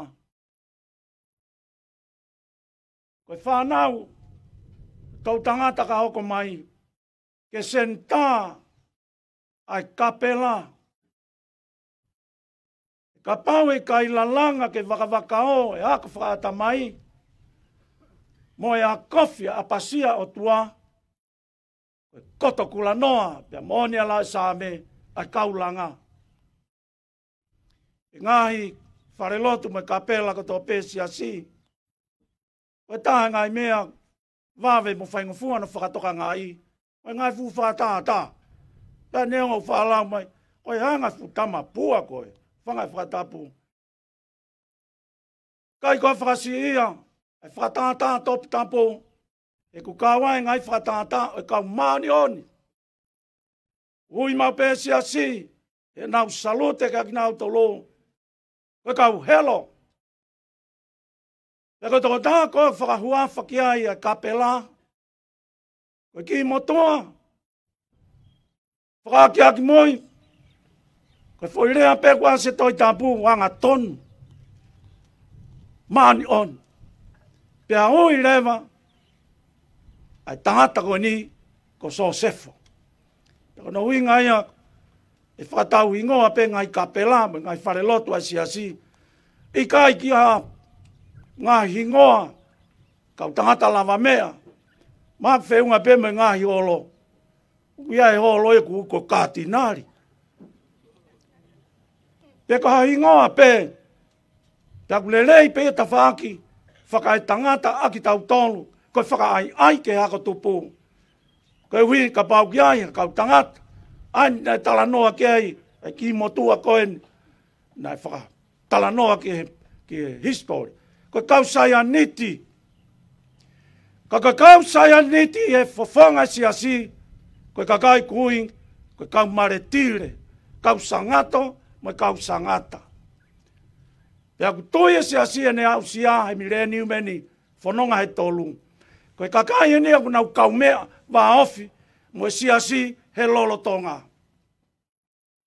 Ko e fānau, toʻutangata ka hoko mai ke senitā ʻa e kāpela. Kapau ʻe ʻikai langa ke vakavakao e ako fakaʻatamai mo e akofi ʻa e ʻapasia ʻOtua, ko e koto kulanoa pea moʻoni ʻa e lau ʻa e Saame, ʻa e kau langa. ʻI he ngaahi falelotu mo e kāpela kotoa pē ʻa e siasi, ko e taha e ngaahi meʻa vave mo faingofua hono fakatokangaʻi, ko e ngaahi fuʻu fakatātā. Pea neongo ʻoku faʻa lau mai, ko e anga e fuʻu tamapua ko ē, fanga e fakatapu. ʻIkai ko e fakasiʻia ʻa e fakatātā toputapu, he ʻoku kau ai e ngaahi fakatātā ʻo e kau māʻoniʻoni. Ui maʻu pē ʻa e siasi, ʻenau salute kia kinautolu, ko e kau helo. Pea ko e tokotaha ko ē ʻoku fakahuafa ki ai ʻa e kāpela, ko e kiʻi motuʻa fakaakeake moʻui, ko e foʻi lea pē kuo ʻasi he Tohi Tapu, angatonu, māʻoniʻoni. Pea ui leva ʻa e tangata ko eni ko Sosefo. Pea ko hono ʻuhinga ia ʻe fakatau hingoa pē ngaahi kāpela mo e ngaahi falelotu ʻa e siasi, ʻikai ki ha ngaahi hingoa kau tangata lavameʻa, mahalo feʻunga pē mo e ngaahi holo. ʻOku ʻi ai e holo ia ʻoku ui ko e kātinali. Pe ko ha hingoa pē, pea ʻoku lelei pē ia tafaʻaki fakaetangata ʻa kitautolu, ko e fakaʻaiʻai ki he ako tupu. Koeʻuhi kapau ʻoku ʻi ai ha kau tangata, ʻa ia naʻe talanoa ki ai e kiʻi motuʻa ko eni, naʻe fakatalanoa ki he, ki he history. Ko e kau saianiti. Ka ko e kau saianiti ʻi he fofonga ʻo e siasi, ko e kakai ʻoku ui ko e kau maletile, kau sangato mo e kau sangata. Pea ʻoku tui ʻa e siasi ʻene aʻusia he mileniuma ni, fononga he tolu, ko e kakai eni ʻoku nau kaumeʻa vāofi mo e siasi he lolotonga.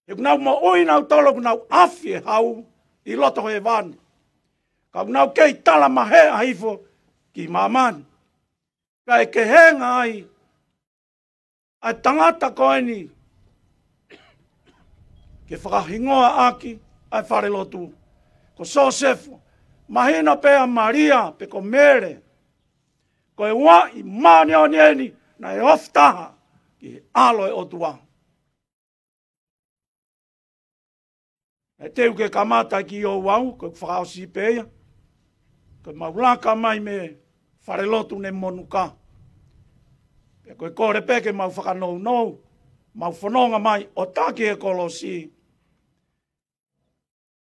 He ʻoku nau moʻui nautolu, ʻoku nau afi e hau ʻi loto hēvani, ka ʻoku nau kei tala maheʻa hifo ki māmani. Kae kehe ai ʻa e tangata ko eni ke fakahingoa ʻaki ʻa e falelotu, ko Sosefo. Mahino pē ʻa Malia pe ko Mele, ko e uaʻi māʻoniʻoni eni naʻe ofi taha ki he ʻAlo ʻo e ʻOtua. ʻE teu ke kamata ki ʻo wau, ko e fakaʻosi pē ia. Ko e mau laka mai mei he falelotu ne monuka. Pea ko e kole pē ke mau fakanounou, mau fononga mai ʻo taki e kolosi.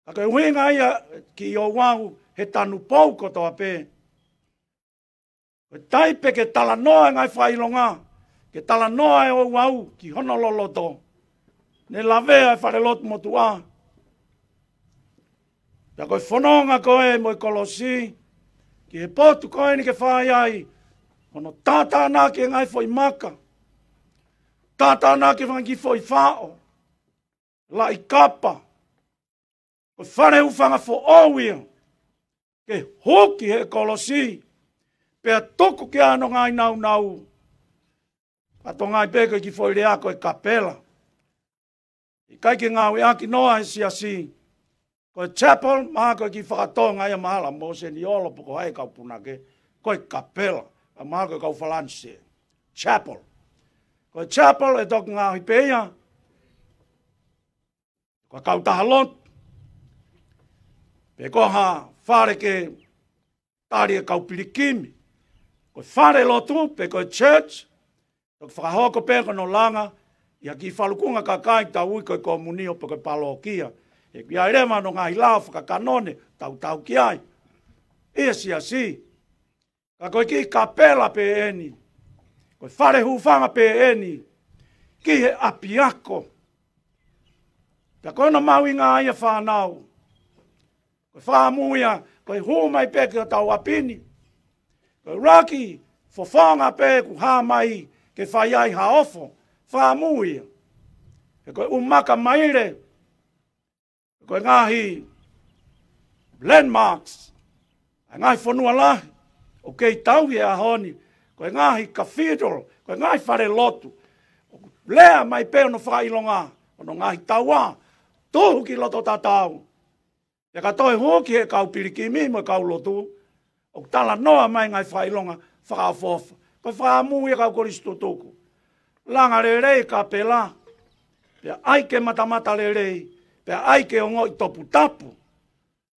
Ka ko e ʻuhinga ia ki ʻo wau he tanupou kotoa pē. Ko e taipe ke talanoa e ngaahi fakaʻilonga, ke talanoa e ouau ki hono loloto. Ne lavea e falelotu motuʻa. Pea ko e fononga ko ē mo e kolosi, ki he potu ko eni ke fai ai hono tātānaki e ngaahi foʻi maka. Tātānaki e fanga kiʻi foʻi faʻo. Laʻi kapa. Ko e fale hūfanga foʻou ia ke huki he kolosi, pea tuku ki ai hono ngaahi naunau. Ka tongai pē ko e kiʻi foʻi lea ko e kapela. ʻIkai ke ngāueʻaki noa he siasi. Ko e chapel, mahalo ko e kiʻi fakatonga ia mahalo mo Seniolo pe ko hai kau punake, ko e kapela. Ka mahalo ko e kau Falanise. Chapel. Ko e chapel ʻe toki ngaohi pē ia ko e kautaha lotu, pe ko ha fale ke tali e kau pilikimi. Ko e falelotu pe ko e church, toki fakahoko pē ko hono langa ʻi ha kiʻi falukunga kakai tau ui ko e komunio pe ko e palokia. ʻOku ʻi ai leva hono ngaahi lao fakakanone tau tau ki ai ʻi he siasi. Ka ko e kiʻi kapela pē eni, ko e fale hūfanga pē eni ki he ʻapiako. Pea ko hono mahuʻinga ia fānau, ko e fakaʻamu ia, ko e hū mai pē ki hotau ʻapi ni, ko e ʻuluaki fofonga pē ʻoku hā mai ke fai ai ha ofo, fakaʻamu ia. He ko e ʻū maka maile, ko e ngaahi landmarks, ʻa e ngaahi fonua lahi ʻoku kei tauhi he ʻaho ni, ko e ngaahi cathedral, ko e ngaahi falelotu, ʻoku lea mai pē hono fakaʻilonga, hono ngaahi taua, tuhu ki loto tatau. Pea ka toe hū ki he kau pilikimi mo e kau lotu, ʻoku talanoa mai ngaahi fakaʻilonga fakaʻofoʻofa. Ko e fakaʻamu ia kau kolisi tutuku. Langa lelei kapela, pea ʻai ke matamata lelei, pea ʻai ke ongoʻi toputapu.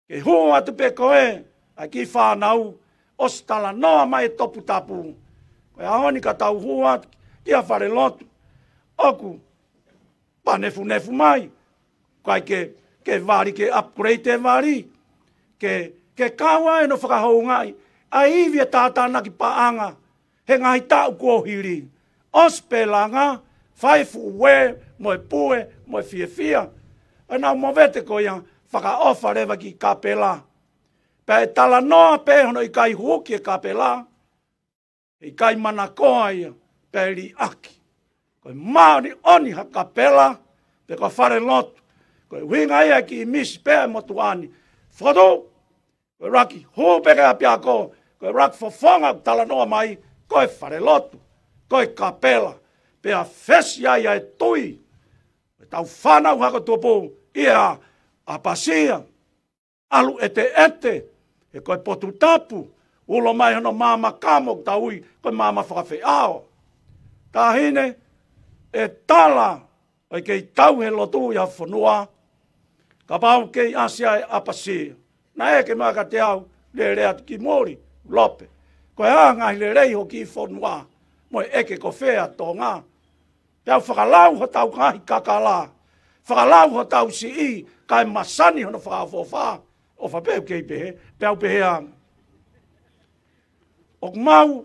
Ke hū atu pē ko ē ʻa e kiʻi fānau, ʻosi talanoa mai e toputapu. Ko e ʻaho ni ka tau hū atu ki ha falelotu, ʻoku panefunefu mai. ʻIkai ke, ke vali, ke upgrade e vali. Ke, ke kau ai hono fakahoungaʻi ʻa e ivi e tātānaki paʻanga he ngaahi taʻu kuo hili. ʻOsi pē langa, fai fuʻu uē, mo e pue, mo e fiefia. ʻA e nau movete ko ia, fakaʻofa leva ki kapela. Pea ʻe talanoa pē hono ʻikai huki e kapela, ʻe ʻikai manakoa ia, pea ʻe liʻaki. Ko e māʻoniʻoni ha kapela, pe ko e falelotu. Ko e ʻuhinga ia e kiʻi misi pē ʻa e motuʻa ni. Fotu, ko e ʻuluaki hū pē ki he ʻapiako, ko e ʻuluaki fofonga ʻoku talanoa mai, ko e falelotu, ko e kapela. Pea fesi ai ʻa e tui, ko e tau fānau hako tupu, ʻi he ʻapasia. ʻAlu ʻeteʻete, he ko e potu tapu, ulo mai hono maama kamo ʻoku tau ui ko e maama fakafeʻao. Taʻahine, ʻe tala ʻoku kei tauhi e lotu ʻi ha fonua, kapau ʻoku kei ʻasi ai e ʻapasia. Naʻe ʻeke mai kiate au, lele atu ki muli, Lope, ko e hā e ngaahi lelei ho kiʻi fonua, mo e ʻeke ko fē ʻa Tonga. Pea u fakalau hotau ngaahi kakala, fakalau hotau siʻi, kae masani hono fakaʻofoʻofa. ʻOfa pē ʻoku kei pehē, pea u pehē ange. ʻOku mau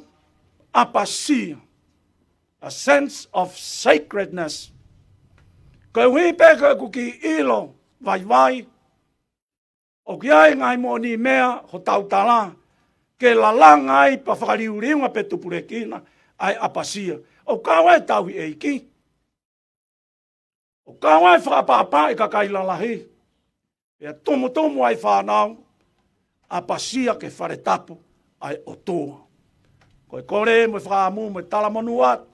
ʻapasia, a sense of sacredness. Koeʻuhi pē ko ʻeku kiʻi ʻilo vaivai, ʻoku ʻi ai e ngaahi moʻoniʻi meʻa hotau tala, ke lalanga ai pea fakaliuliunga pe tupulekina ʻa e ʻapasia. ʻOku kau ai e tauhi ʻeiki. ʻOku kau ai e fakaʻapaʻapa e kakai lalahi. Pea tumutumu ai fānau, ʻapasia ki he fale tapu ʻa e ʻOtua. Ko e kole mo e fakaʻamu mo e talamonū atu.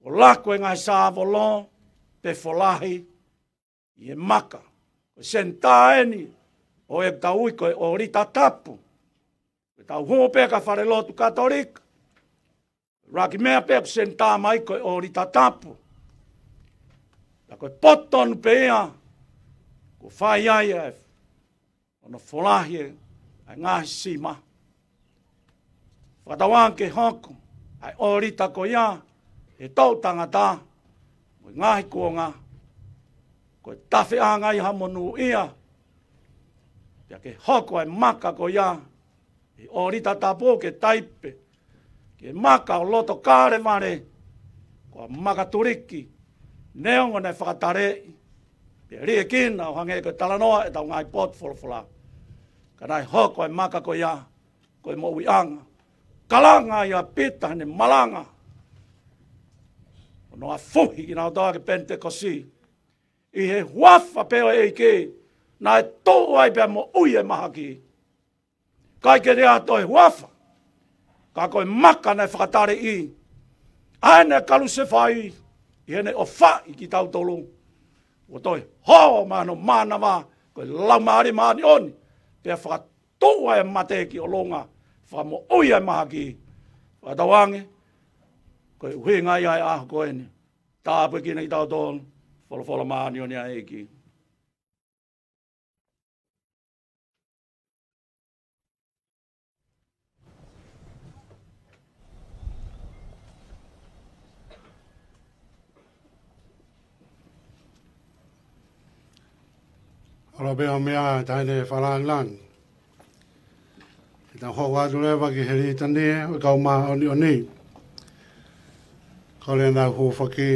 ʻo laku e ngaahi sāvolo pe folahi ʻi he maka. Ko e senitā eni ʻo ʻetau ui ko e ʻōlita tapu. Ko ʻetau hū pē ki he falelotu Katolika, ʻuluaki meʻa pē ʻoku senitā mai ko e ʻōlita tapu. Ka ko e potu tonu pē ia ʻoku fai ai ʻa e ʻo ne folahi ʻa e ngaahi sima. Fakatauange ke hoko ʻa e ʻōlita ko ia ʻe he toʻu tangata mo e ngaahi kuonga, ko e tafeʻanga ia ha monūʻia. Pea ke hoko ʻa e maka ko ia ʻi he ʻōlita tapu ke taipe ki he maka ʻo loto Kalevale, ko e maka tuliki, neongo naʻe fakataleʻi pea liʻekina ʻo hangē ko e talanoa ʻetau ngaahi potu folofola. Ka naʻe hoko ʻa e maka ko ia ko e moʻuiʻanga. Kalanga ʻia Pita heʻene malanga ʻo ne afuhi kinautolu ki Penitekosi. ʻI he huafa pē ʻo e ʻEiki naʻe tuʻu ai pea moʻui e mahaki. ʻIkai ke ne ʻi ai ha toe huafa, ka ko e maka naʻe fakataleʻi, ʻa ē naʻe kalusefai ʻi heʻene ʻofaʻi kitautolu, ʻo toe hoko mai hono mānava, ko e Laumālie Māʻoniʻoni, pea fakatuʻu ʻa e mate ki ʻolunga, fakamoʻui ʻa e mahaki. Fakatauange ko e ʻuhinga ia ʻo e ʻaho ko eni. Tāpuekina kitautolu ʻe he folofola māʻoniʻoni ʻa e ʻEiki. ʻOlo pē ʻa e meʻa, taʻahine fakalāngilangi. Ke tau hoko atu leva ki he litania ʻo e kau māʻoniʻoni. Kole ke nau hūfaki,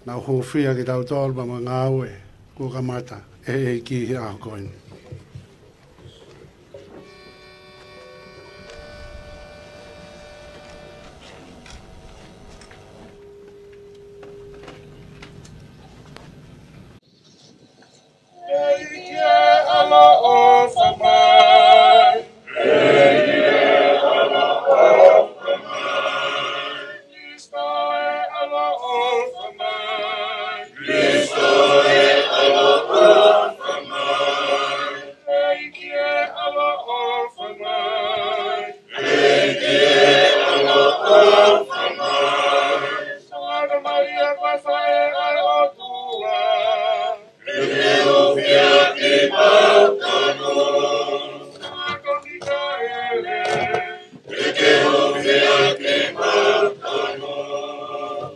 nau hūfia kitautolu pea mo e ngāue kuo kamata ʻe he ʻEiki he ʻaho ko eni. ʻEiki ē, ʻaloʻofa mai. ʻEiki ē, ʻaloʻofa mai. Kristo ē, ʻaloʻofa mai. Kristo ē, ʻaloʻofa mai. ʻEiki ē, ʻaloʻofa mai. ʻEiki ē, ʻaloʻofa mai. Sangata Malia, ko e faʻē ʻa e ʻOtua. Ke ke hūfia kimautolu. Sangata Mikaele. Ke ke hūfia kimautolu.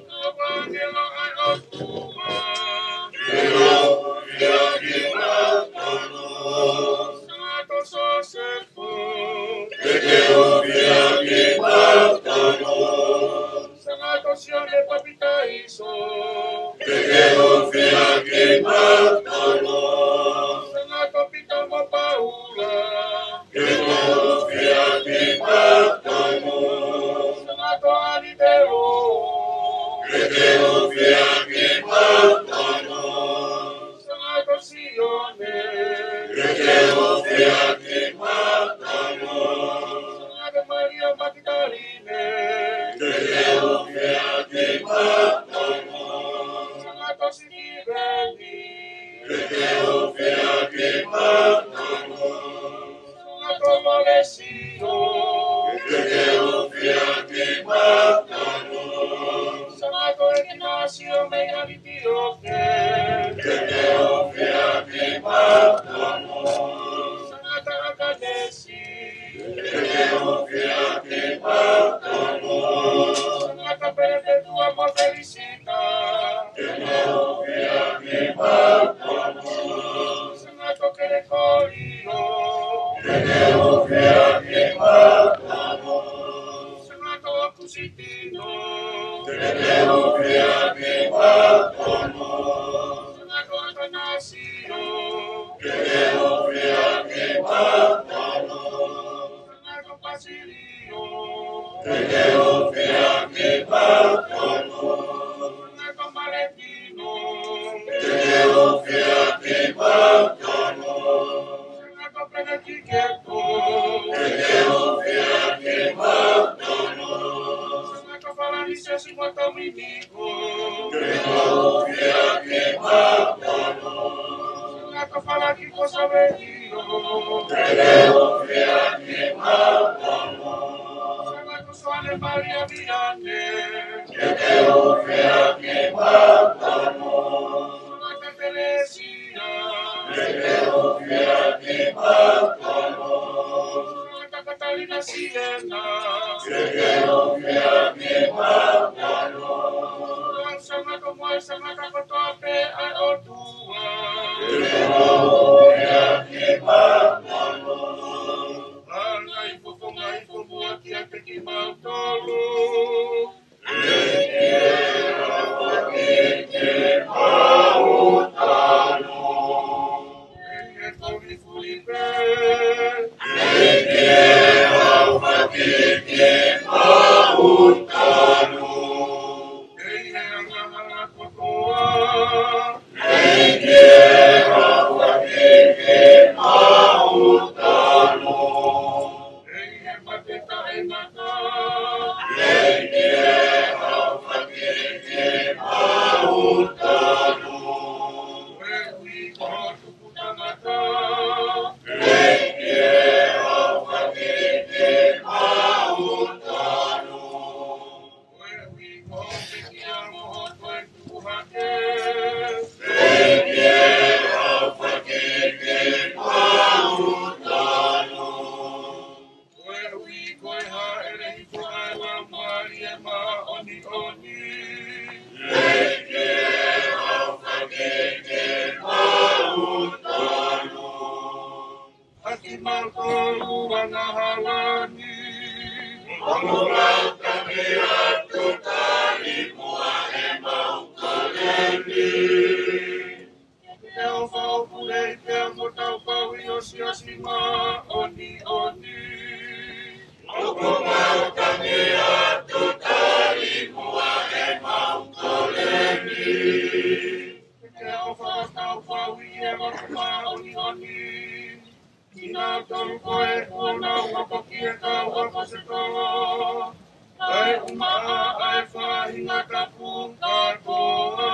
Kau ʻāngelo ʻa e ʻOtua. Ke ke hūfia kimautolu. Sangata Siosefa. Ke ke hūfia kimautolu. Sangata Sione Papitaiso. Ke ke hūfia kimautolu. Sangata Pita mo Paula. Ke ke hūfia kimautolu. Sangata ʻAnitelo. Ke ke hūfia kimautolu. Sangata Sione. Ke ke hūfia kimautolu. Sangata Malia Makitaline. Ke ke hūfia kimautolu. Sangata Sitiveni. Ke ke hūfia kimautolu. Sangata Lolesio. Ke ke hūfia kimautolu. Sangata ʻIkināsio mei ʻAnitioke. Ke ke hūfia kimautolu. Sangata ʻAkanesi. Ke ke hūfia kimautolu. Sangata Perepetua mo Felisita. Ke ke hūfia kimautolu. Sangata Kelekolio. Ke ke hūfia kimautolu. Sangata ʻAkusitino. Ke ke hūfia kimautolu. Sangata ʻAtanasio. Ke ke hūfia kimautolu. Sangata Pasilio. Ke ke hūfia kimautolu. Sanga ko Falaki ko Saveʻio. Sanga ko Soane Malia Viane. Sanga ko Telesi. Sanga ko Katalina Siena. Sanga ko Moe, sanga ko Tope ʻa e ʻOtua. Anga i fofonga i fomua kiate kimautolu. ʻEiki ē, ʻofa kiate kimautolu. ʻEiki ē, kovi fuli pē. ʻEiki ē, ʻofa kiate kimautolu. ʻEiki ē, angahala kotoa. ʻEiki ē, ʻofa kiate kimautolu. ʻEiki ē, mate taʻengata. ʻEiki ē, ʻofa kiate kimautolu. Koeʻuhi ko hoʻo tupu tangata. ʻEiki ē, ʻofa kiate kimautolu. Koeʻuhi ko hoʻo pekia mo hoʻo toe tuʻu hake. ʻEiki ē, ʻofa kiate kimautolu. Koeʻuhi ko e hāʻele hifo ʻa e Laumālie Māʻoniʻoni. ʻEiki ē, ʻofa kiate kimautolu. ʻA kimautolu angahala ni. ʻOku mau tangi atu tali muʻa ʻemau kole ni. Ke ʻofa ʻo pule pea mo tau pau ʻi ho siasi māʻoniʻoni. ʻOku mau tangi atu tali muʻa ʻemau kole ni. Ke ʻofa ʻo tau pau ʻi he lotu māʻoniʻoni. Kinautolu ko ē kuo nau hoko ki he kau ʻaposetolo, kae ʻumaʻā ʻa e faʻahinga tapu kātoa.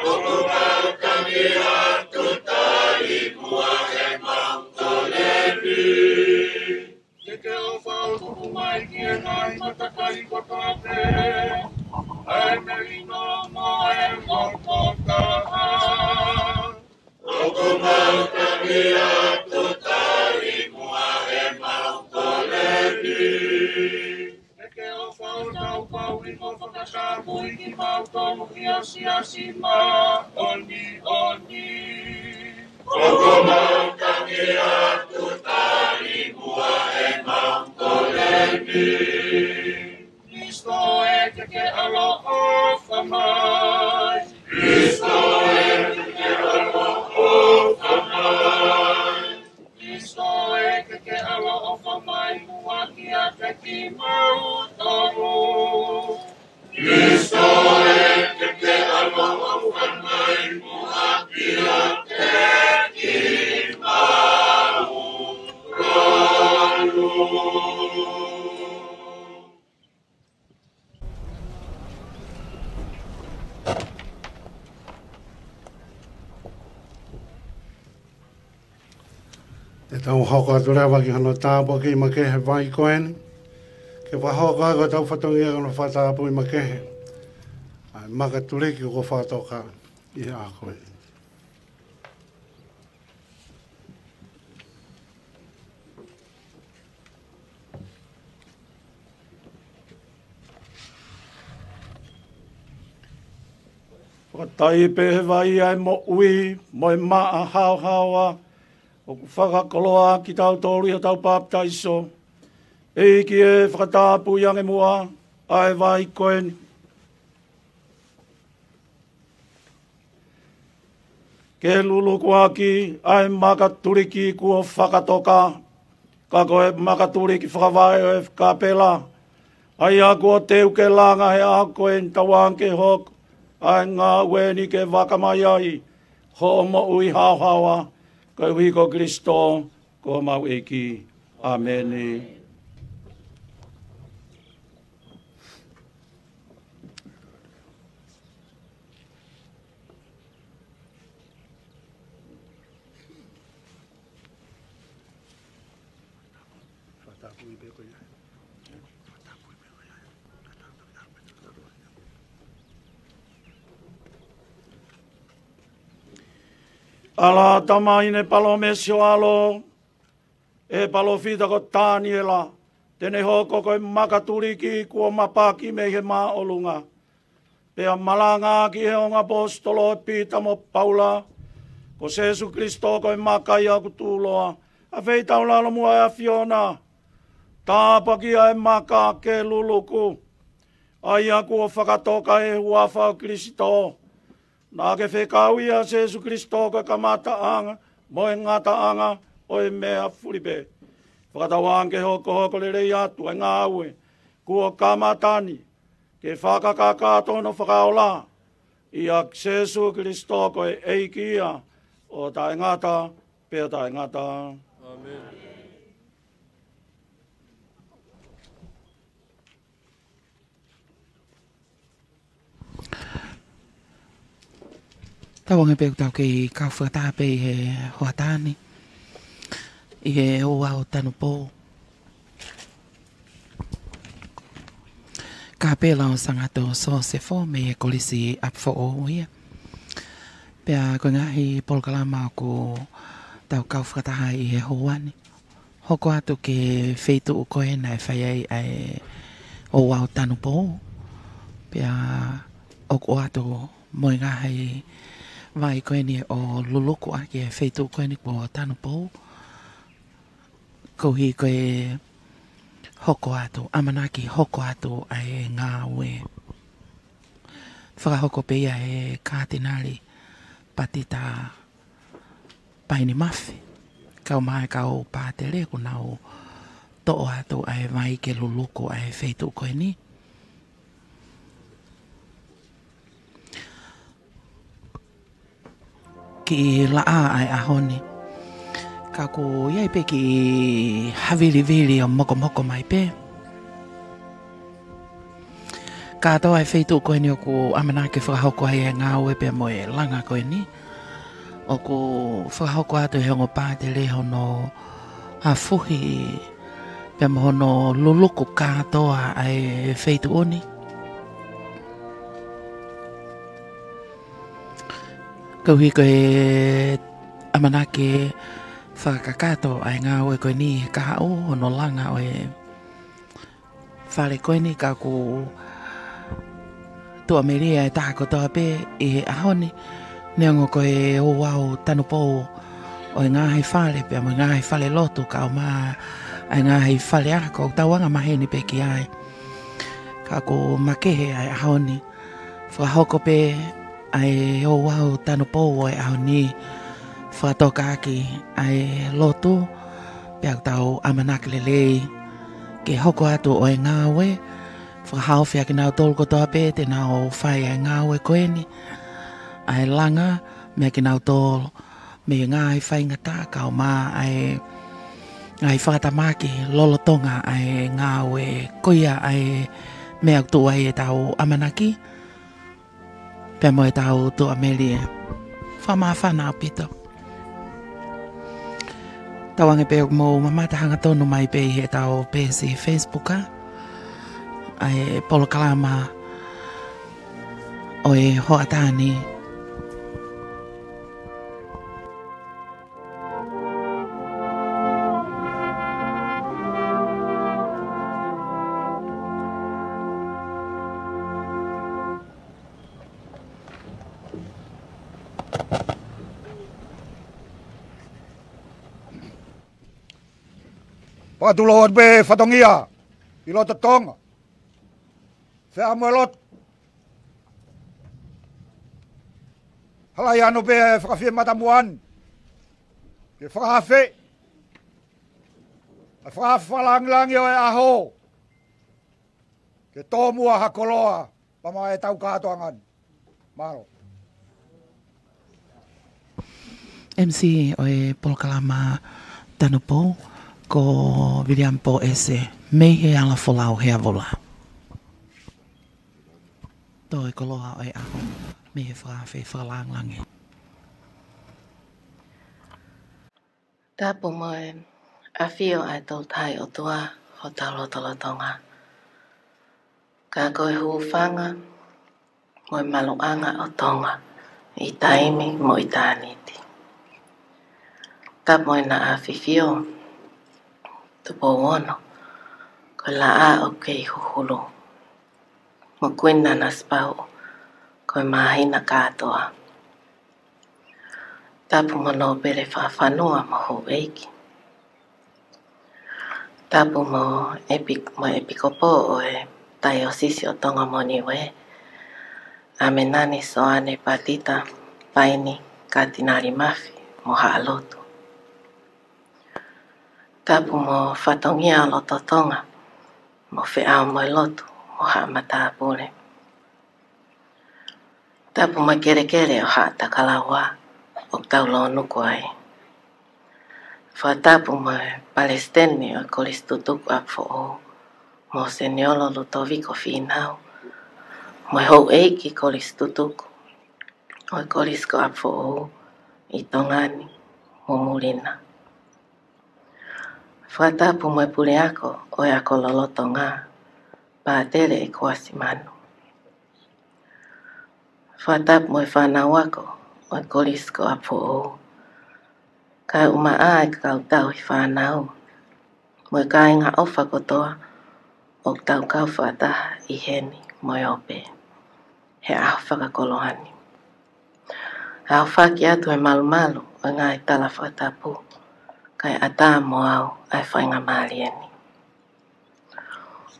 ʻOku mau tangi atu tali muʻa ʻemau kole ni. Ke ke ʻofa ʻo tuku mai ki he ngaahi matakali kotoa pē ʻa e melino mo e loto taha. ʻOku mau tangi atu tali muʻa ʻemau kole ni. Ke ke ʻofa ʻo tau pau ʻi mo fakatapui kimautolu ʻi ho siasi māʻoniʻoni. ʻOku mau tangi atu tali muʻa ʻemau kole ni. Kristo ē, ke ke ʻaloʻofa mai. Kristo ē, ke ke ʻaloʻofa mai. Kristo ē, ke ke ʻaloʻofa mai muʻa kiate kimautolu. Kristo ē, ke ke ʻaloʻofa mai muʻa kiate kimautolu. Te tau hoko atu leva ki hono tāpuakiʻi makehe e vai ko eni, ke fakahoko ai ko hotau fatongia ko hono fakatapui makehe ʻa e makatuliki kuo fakatoka ʻi he ʻaho ko eni. Fakataipe he vai ʻa e moʻui mo e maʻa haohaoa ʻoku fakakoloa kitautolu ʻi hotau papitaiso. ʻEiki ē, fakatapui ange muʻa ʻa e vai ko eni, ke luluku ʻaki ʻa e makatuliki kuo fakatoka, ka ko e makatuliki fakavaʻe ʻo e kāpela, ʻa ia kuo teu ke langa he ʻaho ko eni, tauange ke hoko ʻa e ngāue ni ke vakamai ai hoʻo moʻui haohaoa, koeʻuhi ko Kristo ko homau ʻEiki. ʻĀmeni. ʻAla, Tamai, ne palōmesi ho ʻAlo ʻe he palōfita ko Taniela, te ne hoko ko e makatuliki kuo mapaki mei he māʻolunga. Pea malanga ki he ongo ʻaposetolo ʻo Pita mo Paula, ko Sēsū Kilisitō ko e maka ia ʻoku tuʻuloa, ʻa e feitaulalo muʻa ʻa e ʻAfiona, tāpuakiʻi ʻa e maka ke luluku, ʻa ia kuo fakatoka ʻi he huafa ʻo Kilisitō. Naʻa ke fekauʻi ʻa Sēsū Kilisitō ko e kamataʻanga mo e ngataʻanga ʻo e meʻa fulipē. Fakatauange ke hokohoko lelei atu ʻa e ngāue kuo kamata ni, ke fakakakato hono fakaola, ʻia Sēsū Kilisitō ko e ʻEiki ia ʻo taʻengata pea taʻengata. ʻĀmeni. Tauange pē ʻoku tau kei kau fakataha pē ʻi he hoʻatā ni, ʻi he ouau tanupou. Kāpela ʻo Sangato Sosefo mei he Kolisi ʻApifoʻou ia. Pea ko e ngaahi polokalama ʻoku tau kau fakataha ʻi he houa ni, hoko atu ki he feituʻu ko ē naʻe fai ai ʻa e ouau tanupou. Pea ʻoku ʻoatu mo e ngaahi vai ko eni ʻo luluku ʻaki e feituʻu ko eni kuo tanupou, koeʻuhi ko e hoko atu, ʻamanaki hoko atu ʻa e ngāue. Fakahoko pē ia ʻe he Katinali Patita Paini Mafi, kaeʻumaʻā e kau pātele kuo nau toʻo atu ʻa e vai ke luluku ʻa e feituʻu ko eni. Kiʻi laʻā ʻa e ʻaho ni, ka ʻoku ʻi ai pē kiʻi havilivili ʻo mokomoko mai pē. Kātoa e feituʻu ko eni ʻoku ʻamanaki fakahoko ai e ngāue pea mo e langa ko eni, ʻoku fakahoko atu ʻe he ongo pātele hono hafuhi pea mo hono luluku kātoa ʻa e feituʻu ni, koeʻuhi ko e ʻamanaki fakakakato ʻa e ngāue ko eni he kahaʻu hono langa ʻo e fale ko eni. Ka ʻoku tuʻamelie e taha kotoa pē ʻi he ʻaho ni, neongo ko e ouau tanupou ʻo e ngaahi fale pea mo e ngaahi falelotu kaeʻumaʻā e ngaahi faleako ʻoku tau angamaheni pē ki ai. Ka ʻoku makehe ʻa e ʻaho ni, fakahoko pē ʻa e ouau tanupou ʻo e ʻaho ni, fakatoka ʻaki ʻa e lotu, pea ʻoku tau ʻamanaki lelei ke hoko atu ʻa e ngāue, fakahaofi ʻa kinautolu kotoa pē te nau fai ʻa e ngāue ko eni, ʻa e langa, meia kinautolu, mei he ngaahi faingataʻa kaeʻumaʻā e ngaahi fakatamaki lolotonga ʻa e ngāue ko ia ʻa e meʻa ʻoku tuʻu ai ʻetau ʻamanaki pea mo ʻetau tuʻamelie. Fakamāfana ʻaupito. Tauange pē ʻoku mou mamata hangatonu mai pē ʻi heʻetau peesi Facebook ʻa e polokalama ʻo e hoʻatā ni. Fakatulou atu pē fatongia ʻi loto Tonga. Fea mo e lotu. Hala ia ʻano pē ʻa e fakafie matamuʻa ni ke fakaafe, ʻa e fakaafe fakalangilangi ʻo e ʻaho, ke tōmua ha koloa pea mo ʻetau kātoanga ni. Mālō. M C ʻo e polokalama tanupou ko Viliami Poese mei he Ala Folau Heavula. Tō e koloa ʻo e ʻaho mei he fakaafe fakalangilangi. Tapu mo e ʻafio ʻa e Tolu Tahaʻi ʻOtua, hotau lotolotonga. Ka ko e hūfanga mo e maluʻanga ʻo Tonga ʻi taimi mo ʻitāniti. Tapu mo e Naʻa Fifio, Tupou Ono, ko e Laʻā ʻoku Kei Huhulu, mo Kuini Nanasipauʻu, ko e Māhina Kātoa. Tapu mo Nōpele Fakafanua mo Houʻeiki. Tapu mo ʻEpi-, mo e ʻEpikopō ʻo e Taiosisi ʻo Tonga mo Niuē, ʻAmenani Soane Patita Paini Katinali Mafi mo Haʻa Lotu. Tapu mo Fatongia ʻo Loto Tonga mo Feʻao mo e Lotu mo Haʻa Matāpule. Tapu mo e kelekele ʻo Haʻa Takalaua ʻoku tau lōnuku ai. Fakatapu mo e Palesiteni ʻo e Kolisi Tutuku ʻApifoʻou, mo Seniolo Lutoviko Fīnau, mo e Houʻeiki Kolisi Tutuku ʻo e Kolisi ko ʻApifoʻou ʻi Tonga ni mo muli na. Fakatapu mo e Puleako ʻo e Ako Lolotonga, Pātele ʻEkuasi Manu. Fakatapu mo e fānau ako ʻo e Kolisi ko ʻApifoʻou, kae ʻumaʻā e kau tauhi fānau mo e kāinga ʻofa kotoa ʻoku tau kau fakataha ʻi heni mo e ope he ʻaho fakakoloa ni. ʻOku ou fakahoko atu e malumalu ʻo e ngaahi tala fakatapu, kae ʻatā mo au ʻa e faingamālie ni.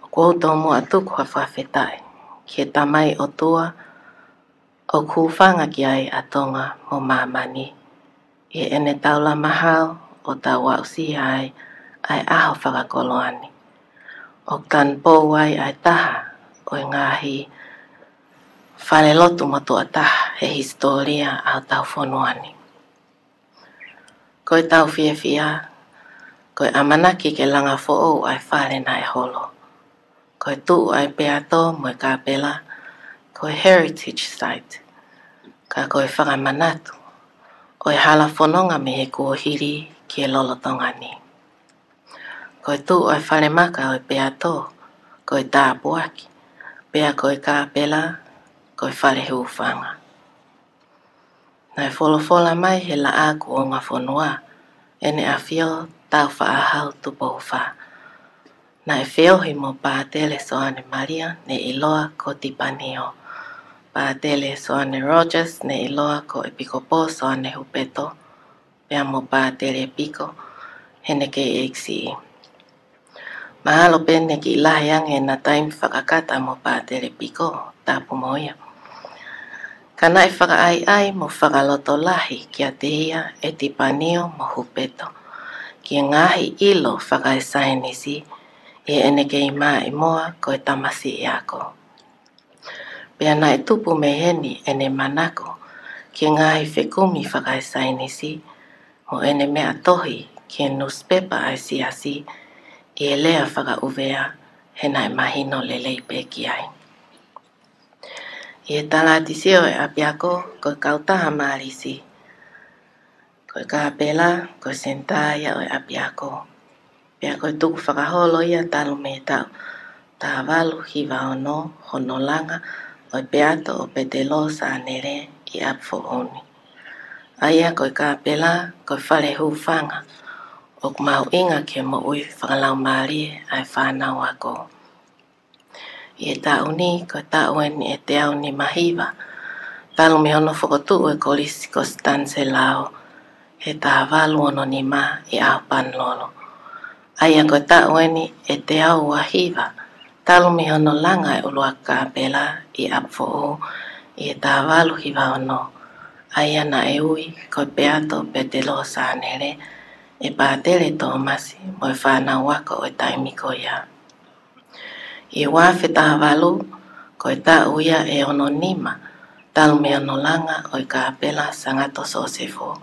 ʻOku ou tomuʻa tuku ha fakafetaʻi ki he Tamai ʻOtua ʻoku hūfanga ki ai ʻa Tonga mo māmani ʻi heʻene taulama hao ʻo tau aʻusia ai ʻa e ʻaho fakakoloa ni, ʻoku tanupou ai ʻa e taha ʻo e ngaahi falelotu motuʻa taha he hisitōlia ʻa hotau fonua ni. Ko ʻetau fiefia, ko e ʻamanaki ke langa foʻou ʻa e fale naʻe holo. Ko e tuʻu ʻa e peato mo e kāpela ko e heritage site, ka ko e fakamanatu ʻo e hala fononga mei he kuohili ki he lolotonga ni. Ko e tuʻu ʻa e falemaka ʻo e peato ko e tāpuaki, pea ko e kāpela ko e fale hūfanga. Naʻe folofola mai he Laʻā Kuonga Fonua, ʻEne ʻAfio Tāufaʻāhau Tupou Fā. Naʻe feohi mo Pātele Soane Malia, ne ʻiloa ko Tipanio, Pātele Soane Rogers, ne ʻiloa ko ʻEpikopō Soane Hupeto, pea mo Pātele Piko, Hene K H C E. Mahalo pē ne kiʻi lahi ange ʻena taimi fakakata mo Pātele Piko, tapu mo ia. Ka naʻe fakaʻaiʻai mo fakalotolahi kiate ia ʻe Tipanio mo Hupeto ki he ngaahi ʻilo fakaesaienisi ʻi heʻene kei maʻimoa ko e tamasiʻi ako. Pea naʻe tupu mei heni ʻene manako ki he ngaahi fekumi fakaesaienisi mo ʻene meʻa tohi ki he nusipepa ʻa e Siasi ʻi he lea fakaʻuvea, he naʻe mahino lelei pē ki ai. ʻI he talātisio ʻo e ʻapiako, ko e kautaha mālisi ko e kāpela, ko e senitā ia ʻo e ʻapiako. Pea ko e tukufakaholo ia talu mei he taʻu taha valu hiva ono hono langa ʻo e peato ʻo Petelo Sānele ʻi ʻApifoʻou ni. ʻA ia ko e kāpela, ko e fale hūfanga ʻoku mahuʻinga ki he moʻui fakalaumālie ʻa e fānau ako. ʻI he taʻu ni, ko e taʻu eni ʻe teau nima hiva talu mei hono fokotuʻu e Kolisi ko Sitanisela he taha valu ono nima ʻi ʻAopanilolo. ʻA ia ko e taʻu eni ʻe teau ua hiva talu mei hono langa e ʻuluaki kāpela ʻi ʻApifoʻou ʻi he taha valu hiva ono, ʻa ia naʻe ui ko e peato Petelo Sānele ʻe Pātele Tōmasi mo e fānau ako ʻo e taimi ko ia. ʻI he ua afe taha valu, ko e taʻu ia ʻe ono nima talu mei hono langa ʻo e kāpela Sangato Sosefo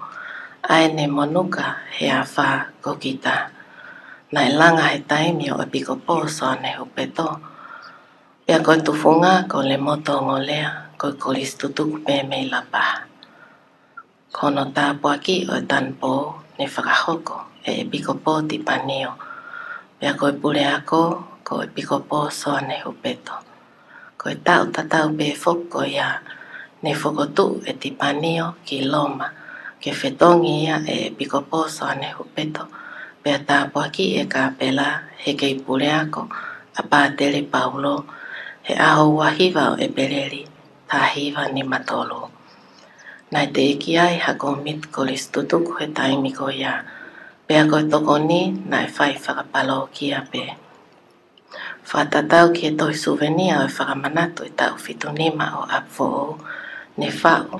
ʻa ʻene monuka he afā ko Kita. Naʻe langa he taimi ʻo ʻEpikopō Soane Hupeto, pea ko e tufunga ko Lemoto Ngolea, ko e Kolisi Tutuku pē mei Lapaha. Ko hono tāpuaki ʻo e tanupou ne fakahoko ʻe ʻEpikopō Tipanio, Pea ko e puleako ko ʻEpikopō Soane Hupeto. Ko e taʻu tatau pē foki ko ia ne fokotuʻu ʻe Tipanio ki Loma ke fetongi ia ʻe ʻEpikopō Soane Hupeto, pea tāpuakiʻi e kāpela he kei puleako ʻa Pātele Paulo he ʻaho ua hiva ʻo ʻEpeleli taha hiva nima tolu. Naʻe teʻeki ai ha kōmiti kolisi tutuku he taimi ko ia, pea ko e tokoni naʻe fai fakapalōkia pē. Fakatatau ki he tohi suvenia ʻo e fakamanatu ʻo e taʻu fitu nima ʻo ʻApifoʻou, ne faʻu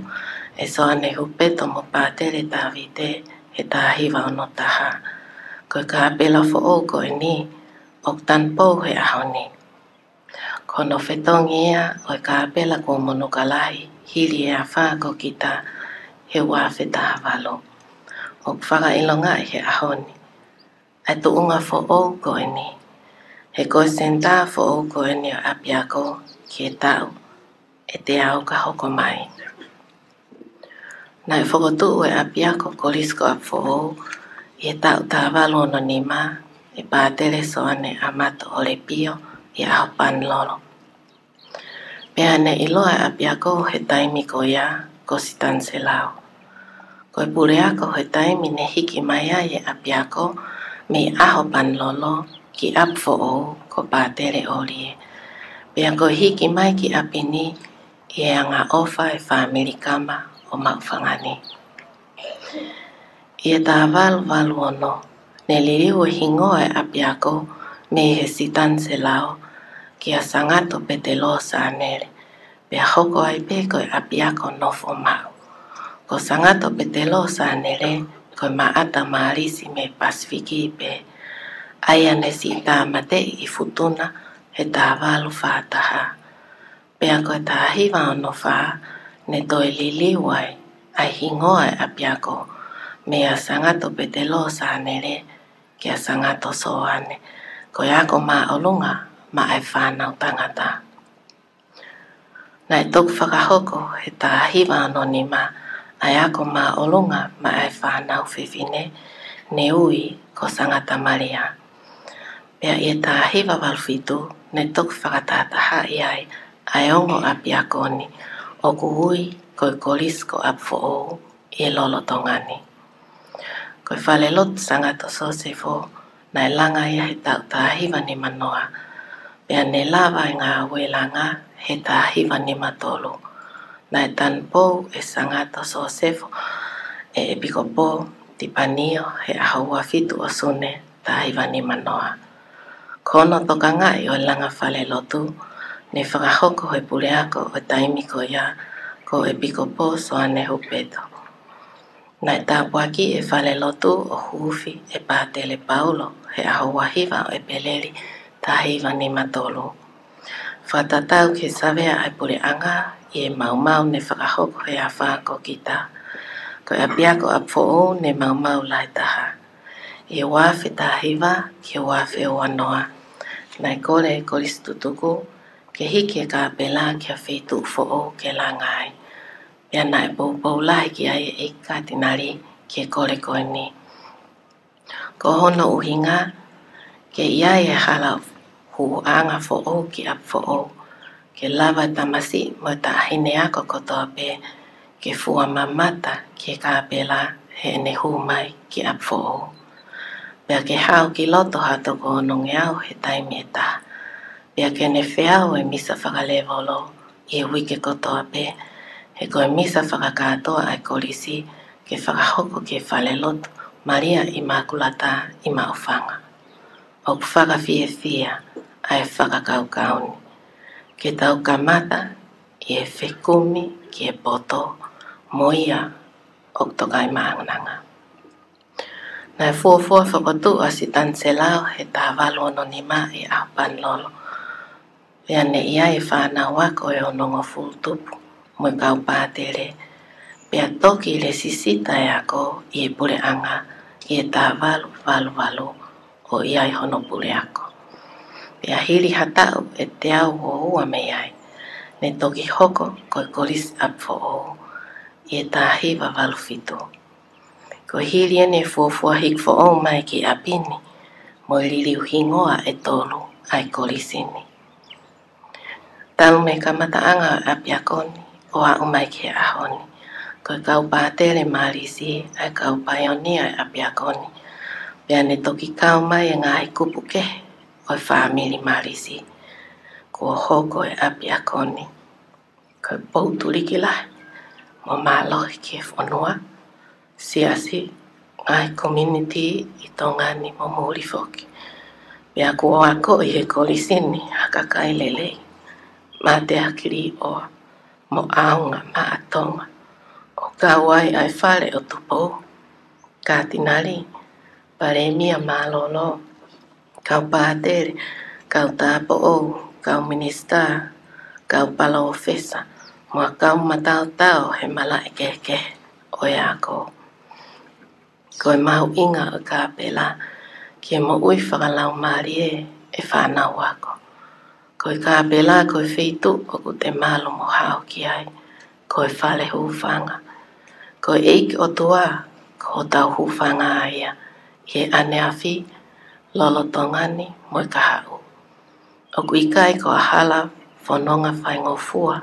ʻe Soane Hupeto mo Pātele Tavite he taha hiva ono taha. Ko e kāpela foʻou ko eni ʻoku tanupou he ʻaho ni. Ko hono fetongi ia ʻo e kāpela kuo monuka lahi hili e afā ko kita he ua afe taha valu. ʻOku fakaʻilongaʻi he ʻaho ni ʻa e tuʻunga foʻou ko eni, he ko e senitā foʻou ko eni ʻo e ʻapiako ki he taʻu ʻe teau ka hoko mai. Naʻe fokotuʻu e ʻapiako Kolisi ko ʻApifoʻou ʻi he taʻu taha valu ono nima ʻe Pātele Soane Amato ʻo Lepio ʻi ʻAhopanilolo. Pea ne ʻiloa e ʻapiako he taimi ko ia ko Sitanselao. Ko e puleako he taimi ne hiki mai ai e ʻapiako mei ʻAhopanilolo ki ʻApifoʻou ko Pātele ʻOlie. Pea ko e hiki mai ki ʻapi ni ʻi he angaʻofa e fāmili Kama ʻo Maʻufanga ni. ʻI he taha valu valu ono, ne liliu e hingoa e ʻapiako mei he Sitanselao kia Sangato Petelo Sanele, pea hoko ai pē ko e ʻapiako nofo maʻu. Ko Sangato Petelo Sanele ko e maʻata mālisi mei Pasifiki pē, ʻa ia ne siʻi tāmateʻi ʻi Futuna he taha valu fā taha. Pea ko e taha hiva ono fā, ne toe liliu ai ʻa e hingoa e ʻapiako meia Sangato Petelo Sanele kia Sangato Soane, ko e ako māʻolunga maʻa e fānau tangata. Naʻe toki fakahoko he taha hiva ono nima ʻa e ako māʻolunga maʻa e fānau fefine, ne ui ko Sangata Malia. Pea ʻi he taha hiva valu fitu, ne toki fakatahatahaʻi ai ʻa e ongo ʻapiako ni, ʻoku ui ko e Kolisi ko ʻApifoʻou ʻi he lolotonga ni. Ko e falelotu Sangato Sosefo, naʻe langa ia he taʻu taha hiva nima noa, pea ne lava e ngāue langa he taha hiva nima tolu. Naʻe tanupou ʻe Sangato Sosefo ʻe ʻEpikopō Tipanio he ʻaho ua fitu ʻo Sune taha hiva nima noa. Ko hono tokangaʻi ʻo e langa falelotu, ne fakahoko he puleako ʻo e taimi ko ia ko ʻEpikopō Soane Hupeto. Naʻe tāpuakiʻi e falelotu ʻo huufi ʻe Pātele Paulo he ʻaho ua hiva ʻo ʻEpeleli taha hiva nima tolu. Fakatatau ki he savea ʻa e puleʻanga ʻi he maumau ne fakahoko he afā ko kita, ko e ʻapiako ʻApifoʻou ne maumau lahi taha. ʻI he ua afe taha hiva ki he ua afe ua noa, naʻe kole e Kolisi Tutuku ke hiki e kāpela ki ha feituʻu foʻou ke langa ai. Pea naʻe poupou lahi ki ai e ʻEiki Katinali ki he kole ko eni. Ko hono ʻuhinga, ke ʻi ai e hala hūʻanga foʻou ki ʻApifoʻou, ke lava e tamasiʻi mo e taʻahine ako kotoa pē ke fua mamata ki he kāpela heʻene hū mai ki ʻApifoʻou. Pea ke haʻu ki loto ha toko onongeau he taimi ʻe taha. Pea ke ne feau e misa fakalevolo ʻi he uike kotoa pē, he ko e misa fakakātoa ʻa e kolisi ke fakahoko ki he falelotu Malia ʻImakulata ʻi Maʻufanga. ʻOku fakafiefia ʻa e fakakaukau ni, ke tau kamata ʻi he fekumi ki he poto mo ia ʻoku tokaimaʻananga. Naʻe fuofua fokotuʻu ʻa Sitanselao he taha valu ono nima ʻi ʻAhopanilolo. Pea ne ʻi ai e fānau ako ʻe onongofulu tupu mo e kau pātele. Pea toki lesisita e ako ʻi he puleʻanga ʻi he taha valu valu valu ʻo ʻi ai hono puleako. Pea hili ha taʻu ʻe teau ua mei ai, ne toki hoko ko e Kolisi ʻApifoʻou ʻi he taha hiva valu fitu. Ko e hili eni e fuofua hiki foʻou mai ki ʻapi ni, mo e liliu hingoa ʻe tolu ʻa e kolisi ni. Talu mei he kamataʻanga ʻo e ʻapiako ni ʻo aʻu mai ki he ʻaho ni, ko e kau pātele mālisi ʻa e kau paionia ʻo e ʻapiako ni, pea ne toki kau mai e ngaahi kupu kehe ʻo e fāmili mālisi kuo hoko e ʻapiako ni ko e poutuliki lahi mo mālohi ki he fonua, siasi, ngaahi community ʻi Tonga ni mo muli foki. Pea kuo akoʻi ʻe he kolisi ni ha kakai lelei, mateaki līʻoa mo ʻaonga maʻa Tonga, ʻo kau ai ʻa e Fale ʻo Tupou, Katinali, Palēmia Mālōlō, kau pātele, kau tāupoʻou, kau minisitā, kau palōfesa, mo ha kau mataotao he malaʻe kehekehe ʻo e ako. Ko e mahuʻinga ʻo e kāpela ki he moʻui fakalaumālie ʻa e fānau ako. Ko e kāpela ko e feituʻu ʻoku te malu mo hao ki ai, ko e fale hūfanga. Ko e ʻEiki ʻOtua ko hotau hūfanga ia ʻi he ʻaneafi, lolotonga ni mo e kahaʻu. ʻOku ʻikai ko ha hala fononga faingofua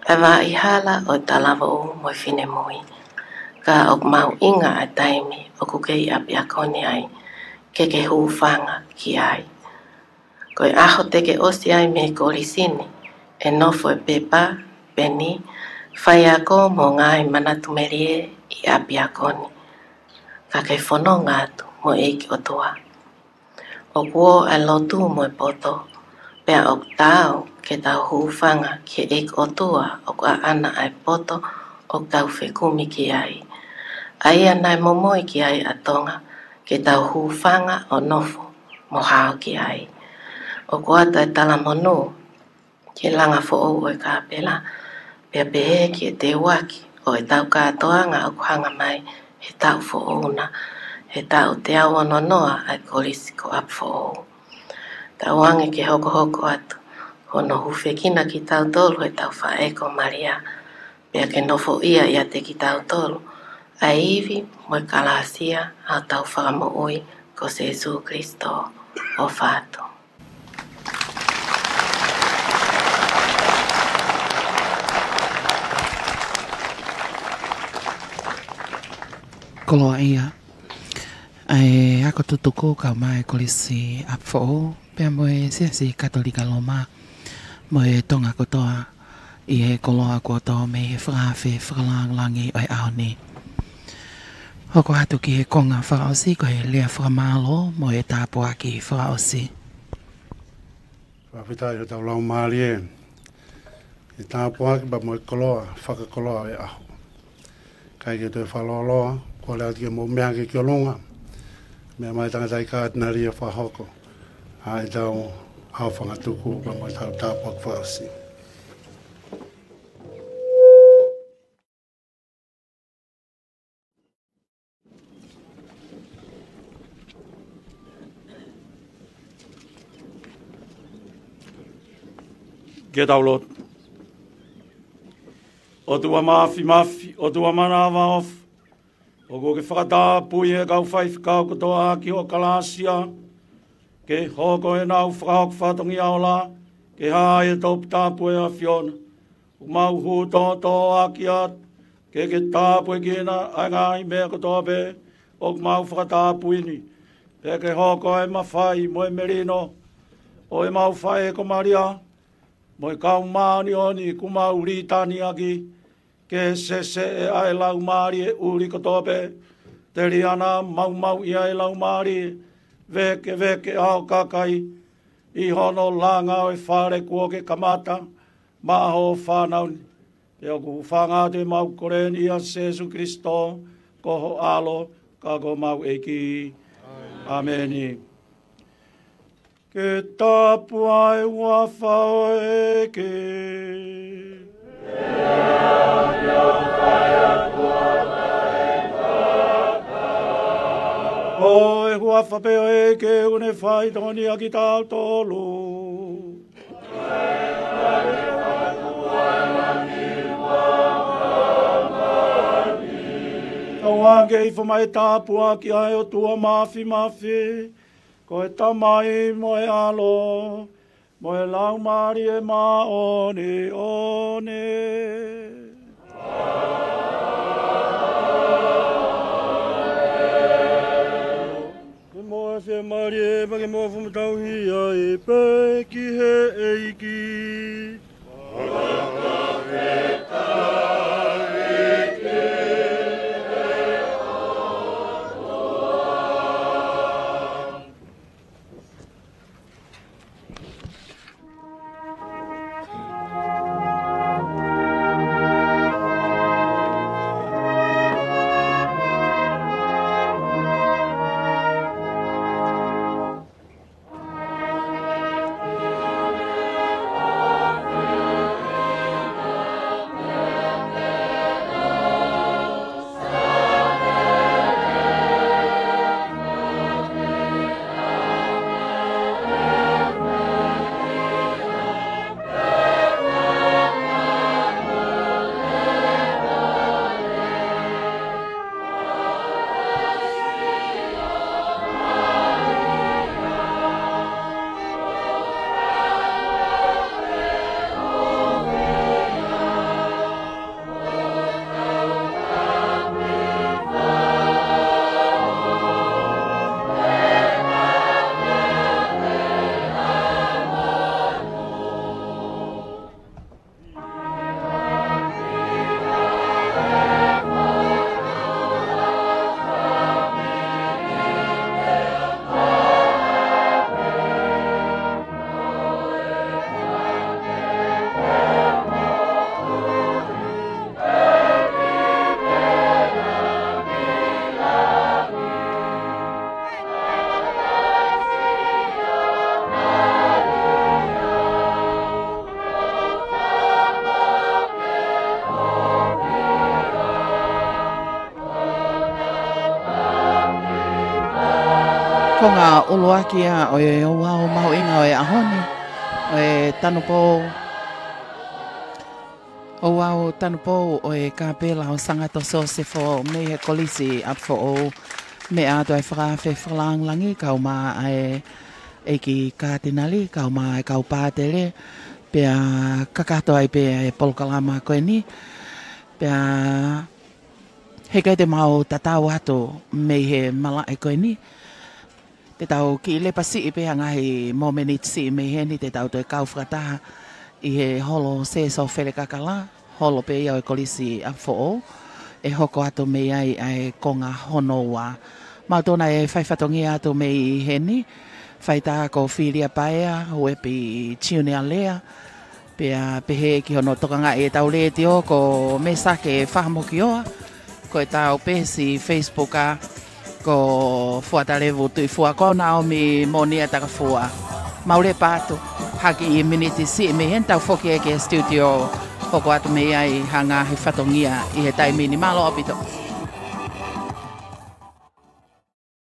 ʻa e vaʻa hala ʻo e talavou mo e finemui, ka ʻoku mahuʻinga ʻa e taimi ʻoku ke ʻi ʻapiako ni ai ke ke hūfanga ki ai. Ko e ʻaho te ke ʻosi ai mei he kolisi ni, ʻe nofo e pepa, peni, faiako mo e ngaahi manatu melie ʻi ʻapiako ni, ka ke fononga atu mo e ʻEiki ʻOtua. ʻOku ʻi ai e lotu mo e poto, pea ʻoku taau ke tau hūfanga ki he ʻEiki ʻOtua ʻoku ʻaʻana ʻa e poto ʻoku tau fekumi ki ai, ʻa ia naʻe momoi ki ai ʻa Tonga ke tau hūfanga ʻo nofo mo hao ki ai. ʻOku ʻoatu e talamonū ki he langa foʻou ʻo e kāpela, pea pehē ki he teuaki ʻo ʻetau kātoanga ʻoku hanga mai he taʻu foʻou na, he taʻu teau ono noa ʻa e Kolisi ko ʻApifoʻou. Tauange ke hokohoko atu hono hūfekina kitautolu ʻe heʻetau Faʻē ko Malia, pea ke nofoʻia ʻiate kitautolu ʻa e ivi mo e kalāsia ʻa hotau Fakamoʻui ko Sīsū Kalaisi. ʻOfa atu. Koloaʻia ʻa e ako tutuku kae ʻumaʻā e Kolisi ʻApifoʻou, pea mo e Siasi Katolika Loma, mo e Tonga kotoa ʻi he koloa kuo tō mei he fakaafe fakalāngilangi ʻo e ʻaho ni. Hoko atu ki he konga fakaʻosi ko e lea fakamālō mo e tāpuaki fakaʻosi. Fakafetaʻi hotau laumālie ʻi he tāpuaki pea mo e koloa fakakoloa ʻo e ʻaho. Kae ke toe fakalōloa, kole atu ke mou meʻa hake ki ʻolunga. Meʻa mai tangataʻeiki Katinali ʻo fakahoko ʻa ʻetau ʻaofangatuku pea mo ʻetau tāpuaki fakaʻosi. Ke tau lotu. ʻOtua Māfimafi, ʻOtua Manavaʻofa, ʻoku ke fakatapui ʻa e kau faifekau kotoa ʻaki ho kalāsia, ke hoko ʻenau fakahoko fatongia ola ke hā ʻi he toputapu ʻo e ʻAfiona. ʻOku mau hū tōtōaki atu ke ke tāpuekina ʻa e ngaahi meʻa kotoa pē ʻoku mau fakatapui ni, pea ke hoko ʻa e mafai mo e melino ʻo ʻemau Faʻē ko Malia mo e kau māʻoniʻoni kuo mau lī tani ʻaki, ke sēsē ʻa e laumālie ʻuli kotoa pē, teliana maumauʻi ʻa e laumālie, vēkeveke ʻa ho kakai ʻi hono langa ʻo e fale kuo ke kamata maʻa hoʻo fānau ni. Pea ʻoku hūfanga atu ʻemau kole ni ʻia Sīsū Kalaisi, ko ho ʻAlo, ka ko homau ʻEiki. ʻĀmeni. Ke tapu ʻa e huafa ʻo e ʻEiki. Ko e huafa pē ʻo e ʻEiki ʻoku ne faitokoniʻi ʻa kitautolu. Tauange ke ifo mai e tāpuaki ʻa e ʻOtua Māfimafi, Ko e Tamai mo e ʻAlo, mo e Laumālie Māʻoniʻoni. Ke moʻua ʻa e mālie pea ke moʻua ʻa e fuʻu matauhi ai pē ki he ʻEiki. Konga ʻuluaki ia ʻo e ouau mahuʻinga ʻo e ʻaho ni, ʻo e tanupou, ouau tanupou ʻo e kāpela ʻo Sangato Sosefo mei he Kolisi ʻApifoʻou. Meʻa atu ʻa e fakaafe fakalāngilangi kaeʻumaʻā e ʻEiki Kātinali, kaeʻumaʻā e kau pātele, pea kakato ai pē ʻa e polokalama ko eni. Pea heʻikai te mau tatau atu mei he malaʻe ko eni. Te tau kiʻi lepa siʻi pē ha ngaahi momeniti siʻi mei heni, te tau toe kau fakataha ʻi he holo Sēsō Felekakala, holo pē ia ʻo e Kolisi ʻApifoʻou, ʻe hoko atu mei ai ʻa e konga hono ua. Mautolu naʻe fai fatongia atu mei heni, fai tā ko Filia Paea, Uepi Junior Lea, pea pehē ki hono tokangaʻi ʻetau letiō ko Mesake Fahamokioa, ko ʻetau peesi Facebook ʻa ko Fuatalevu Tuʻifua, ko Naomi Monia Takafua. Mau lepa atu ha kiʻi miniti siʻi mei heni, tau foki ki he studio, hoko atu mei ai ha ngaahi fatongia ʻi he taimi ni. Mālō ʻaupito.